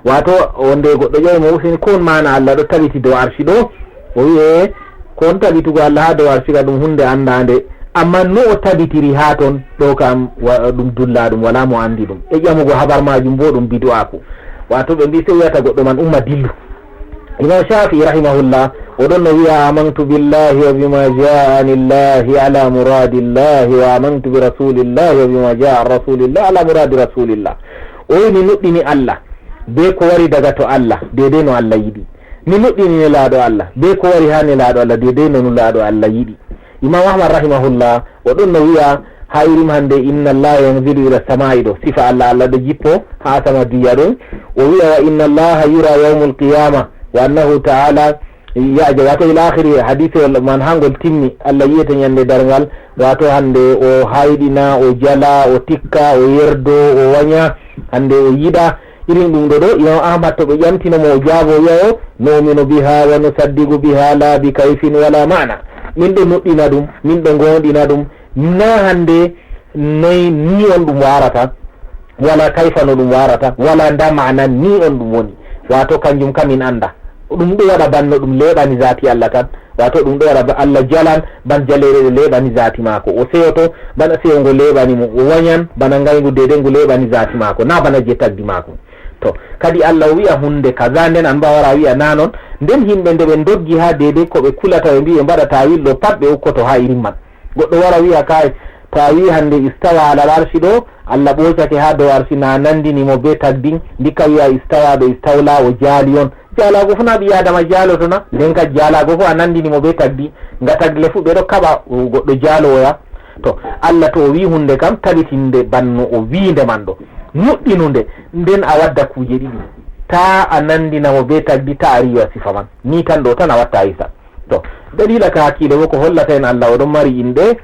Waato, o nde goɗɗo ƴami mo, "Useni, ko on maana Allah ɗo tabiti dow arshi ɗo?" O wi'i, "E, ko on tabitugo Allah haa dow arshi ka ɗum huunde anndaande, amma no o tabitiri haa ton ɗo kam, wa-, ɗum dulla ɗum, walaa mo anndi ɗum. E ƴamugo habar maajum boo ɗum bid'aaku." Waato ɓe mbi'i, se wiyata goɗɗo man, "Umma dillu." Imam Shafi'i rahimahullah, o ɗon no wi'a, "Amantu billahi wa bima ja'ani llahi ala muradillahi, wa amantu bi rasulillahi wa bima ja'a an rasulillahi ala muradi rasulillah." O wi'i, "Mi nuɗɗini Allah be ko wari daga to Allah, deedey no Allah yiɗi. Mi nuɗɗini nelaaɗo Allah be ko wari haa nelaaɗo Allah, deedey no nulaaɗo Allah yiɗi." Imam Ahmad rahimahullah, o ɗon no wi'a, haa irin hannde, "Inna Allah yanzilu ila sama'i" ɗo, sifa Allah, Allah ɗo jippo haa sama duya ɗon. O wi'a, "Wa inna Allah yura yawmul qiyama, wa annahu ta'ala ya'ja," waato ila akhiri hadisewol man haa ngol timmi, Allah yi'ete ɲande darngal, waato hannde o hayɗina, o jala, o tikka, o yerdo, o waɲa, hannde o yiɗa. Irin ɗum ɗo ɗo, Imam Ahmad to ɓe ƴamtino mo, o jaabo, o wi'a o, "Nu'minu biha wa nusaddiqu biha la bi kayfin wala ma'na." Min ɗo nuɗɗina ɗum, min ɗo ngoonɗina ɗum, na hannde noy ni on ɗum warata, wala kayfa no ɗum warata, wala nda ma'na ni on ɗum woni. Waato kanjum kam min annda. Ɗum ɗo waɗa ban no ɗum leeɓani zaati Allah tan. Waato ɗum ɗo waɗa ba Allah jalan, ban jaleeɗe ɗe leeɓani zaati maako. O seyoto, bana seyo ngo leeɓani mo. O waɲan, bana ngaygu deedey ngu leeɓani zaati maako. Na bana je tagdi maako. To, kadi Allah o wi'a huunde kaza, nden an ba wara a wi'a na non. Nden himɓe nde ɓe ndoggi haa deedey ko ɓe kulata, ɓe mbi'i ɓe mbaɗa taawil ɗo pat, ɓe ukkoto haa irin man. Goɗɗo wara wi'a, "Kay, to a wi'i hannde istawa alal arshi ɗo, Allah ɓoocake haa dow arshi, na nandini mo be tagdi, ndikka wi'a istawa ɗo istawla, o jaali on." Jaalaago fu na ɓii Aadama jaaloto na? Nden ka jaalaago fu a nandini mo be tagdi, nga tagle fu ɓe ɗo kaɓa goɗɗo jaalooya. To, Allah to o wi'i huunde kam, tabitinde ban no o wi'i nde man ɗo. Nuɗɗinu nde, nden a wadda kuuje ɗiɗi. Taa a nandina mo be tagdi, taa a riiwa sifa man. Ni tan ɗo tan a watta hisa. To, dalila ka hakkilo bo ko hollata en Allah o ɗon mari inɗe,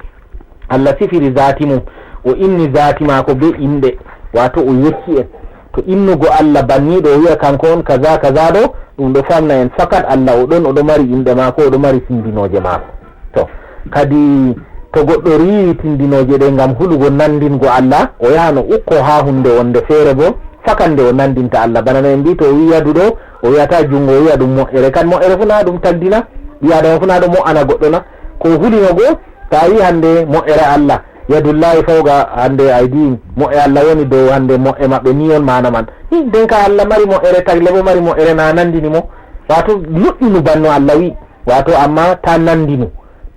Allah sifiri zaati mum, o inni zaati maako be inɗe, waato o yecci en. To innugo Allah banni ɗo o wi'a kanko on kaza kaza ɗo, ɗum ɗo famna en fakat Allah o ɗon, o ɗo mari inɗe maako, o ɗo mari tindinooje maako. To, kadi to goɗɗo riiwi tindinooje ɗe ngam hulugo nandingo Allah, o yahan o ukko haa huunde wonde feere bo, fakat nde o nandinta Allah. Bana no en mbi'i to o wi'i yadu ɗo, o wi'ata junngo, o wi'a ɗum mo'ere. Kadi mo'ere fu na ɗum tagdi na? Ɓii Aadama fu na ɗo mo'ana goɗɗo na? Ko o hulino go, to a wi'i hannde mo'ere Allah, yadullahi fawqa hannde aydihim, mo'e Allah woni dow hannde mo'e maɓɓe, ni on maana man. Hi, nden ka Allah mari mo'ere, tagle bo mari mo'ere, na nandini mo. Waato nuɗɗinu ban no Allah wi'i. Waato amma ta nandinu,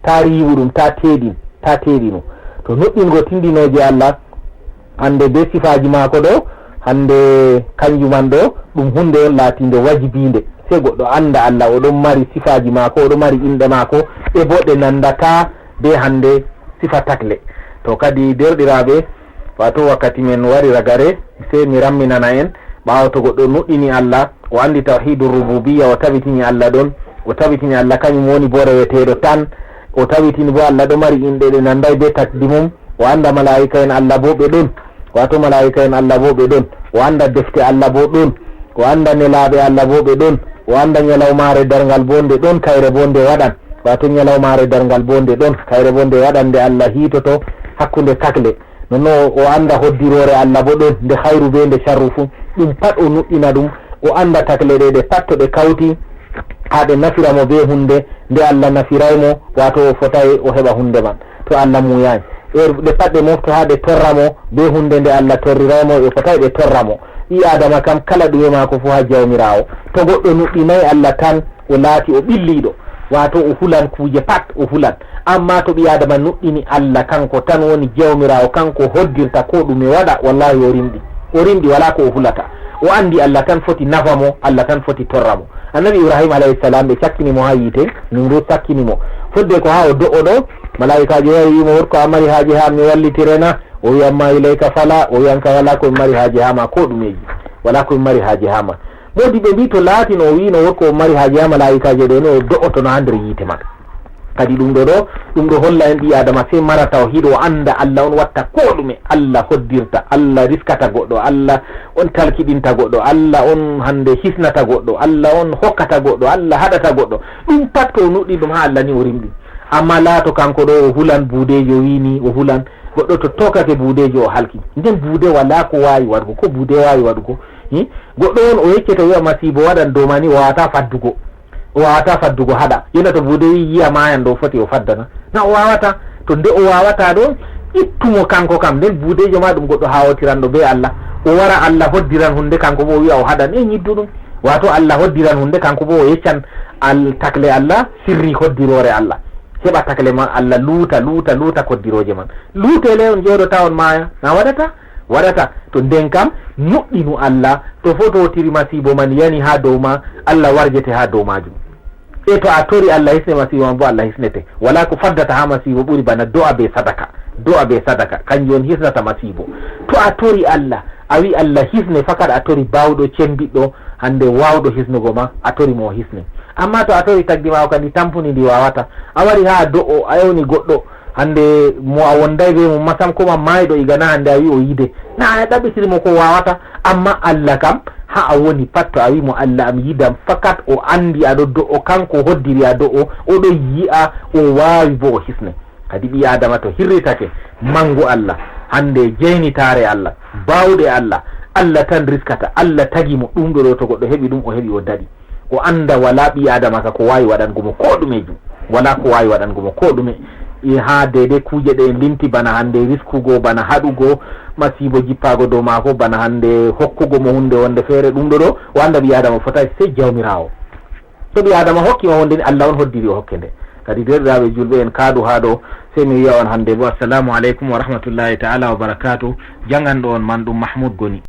ta riiwu ɗum, ta teeɗin, ta teeɗinu. To nuɗɗingo tindinooje Allah, hannde be sifaaji maako ɗo, hannde kanjum man ɗo, ɗum huunde on laatiinde wajibiinde. Sey goɗɗo annda Allah, o ɗon mari sifaaji maako, o ɗon mari inɗe maako, ɗe bo ɗe nandata be hannde sifa takle. To kadi, deerɗiraaɓe, waato wakkati men wari ragare, sey mi ramminana en, ɓaawo to goɗɗo nuɗɗini Allah, o anndi tawhidu rububiyya, o tabitini Allah ɗon, o tabitini Allah kañum woni bo reweteeɗo tan, o tabitini bo Allah ɗo mari inɗe ɗe nanday be takdi mum, o annda malaa'ika en Allah bo ɓe ɗon, waato malaa'ika en Allah bo ɓe ɗon, o annda defte Allah bo ɗon, o annda nelaaɓe Allah bo ɓe ɗon, o annda ñalawmaare darngal bo nde ɗon, kayre bo nde waɗan, waato ñalawmaare darngal bo nde ɗon, kayre bo nde waɗan, nde Allah hiitoto hakkunde takle. Nonno o annda hoddiroore Allah bo ɗon, nde hayru be nde sharru fu. Ɗum pat o nuɗɗina ɗum, o annda takle ɗe, ɗe pat to ɗe kawti haa ɗe nafira mo be huunde, nde Allah nafiray mo, waato o fotay o heɓa huunde man, to Allah muuyaay. E ɗe pat ɗe mofto haa ɗe torra mo be huunde, nde Allah torriray mo, ɓe fotay ɓe torra mo. Ɓii Aadama kam, kala ɗume maako fu haa Jawmiraawo. To goɗɗo nuɗɗinay Allah tan, o laati o ɓilliiɗo, waato o hulan kuuje pat, o hulan. Ammaa to ɓii Aadama nuɗɗini Allah, kanko tan woni Jawmiraawo, kanko hoddirta koo ɗume waɗa, wallaahi o rimɗi. O rimɗi, walaa ko o hulata. O anndi Allah tan foti nafa mo, Allah tan foti torra mo. Annabi Ibrahim alayhi salam, ɓe cakkini mo haa yiite, Numrud sakkini mo. Fodde ko haa o do'o ɗo, malaa'ikaajo wari wi'i mo, "Gorko, a mari haaje haa mi wallitire na?" O wiyan ma ilayka fala, o wiyan ka wala ko mi mari haaje haa ma, ko ɗumeji. Wala ko mi mari haaje haa ma. Modi ɓe mbi to laatino o wiino won ko o mari haaje haa malaa'ikaajo ɗo ni o do'otono haa nder yiite man. Kadi ɗum ɗo ɗo, ɗum ɗo holla en ɓii Aadama sey mara tawhiid o annda Allah on watta ko ɗume. Allah hoddirta, Allah riskata goɗɗo, Allah on talkiɗinta goɗɗo, Allah on hannde hisnata goɗɗo, Allah on hokkata goɗɗo, Allah haɗata goɗɗo. Ɗum pat to o nuɗɗi ɗum haa Allah ni o rimɗi. Amma laato kanko ɗo o hulan buudeejo wiini o hulan goɗɗo to tokake buudeejo o halki. Nden buude wala ko waawi waɗugo, ko buude waawi waɗugo. Hi? Goɗɗo on o yeccete wi'a masiibo waɗan dow ma ni o waawata faddugo. O waawata faddugo haɗa. Yona to buude wi yiya maayan ɗo foti o faddana. Na o waawata. To nde o waawata ɗon ittumo kanko kam nden buudeejo ma ɗum goɗɗo haawotiranɗo bee Allah. O wara Allah hoddiran huunde kanko boo o wi'a o haɗan e nyiddu ɗum. Waato Allah hoddiran huunde kanko boo o yeccan al takle Allah sirri hoddiroore Allah. Heɓa takle man Allah luuta luuta luuta koddirooje man. Luutele on njooɗota on maaya. Na waɗata? Waɗata. To nden kam nuɗɗinu Allah to fototiri masiibo man yani haa dow ma Allah warjete haa dow maajum. E to a tori Allah hisne masiibo man bo Allah hisnete. Wala ko faddata haa masiibo ɓuri bana do'a be sadaka. Do'a be sadaka kanjum on hisnata masiibo. To a tori Allah a wi Allah hisne fakat a tori bawɗo cembiɗɗo hande wawɗo hisnugo ma a tori mo o hisne. Amma to a tori tagdi ma o kadi tampuni ndi wawata a wari haa do'o a ewni goɗɗo hande mo a wonday be mum ma sam ko ma mayɗo iga na hande a wi o yide na a ɗaɓɓitiri mo ko wawata. Amma Allah kam ha a woni pat to a wi mo Allah am yidam fakat o andi aɗo do'o kanko hoddiri a do'o oɗo yi'a o wawi bo o hisne. Kadi ɓii Aadama to hirritake manngu Allah hande jeynitaare Allah baawɗe Allah Allah tan riskata Allah tagi mo ɗum ɗo ɗo to goɗɗo heɓi ɗum o heɓi o daɗi. O annda wala ɓii Aadama ka ko waawi waɗango mo koo ɗumejum wala ko waawi waɗango mo koo ɗume. E haa deydey kuuje ɗe en limti bana hande riskugo bana haɗugo masiibo jippaago dow maako bana hande hokkugo mo hunde wonde feere ɗum ɗo ɗo o annda ɓii Aadama fotaay sey Jawmiraawo. To ɓii Aadama hokki ma wonde ni Allah on hoddiri o hokke nde. Kadi deerɗiraaɓe julɓe en kaaɗu haa ɗo sey mi wi'a on hande bo assalamu aleykum wa rahmatullahi ta'ala wa barakatuh. Janganɗo on man ɗum Mahmud Goni.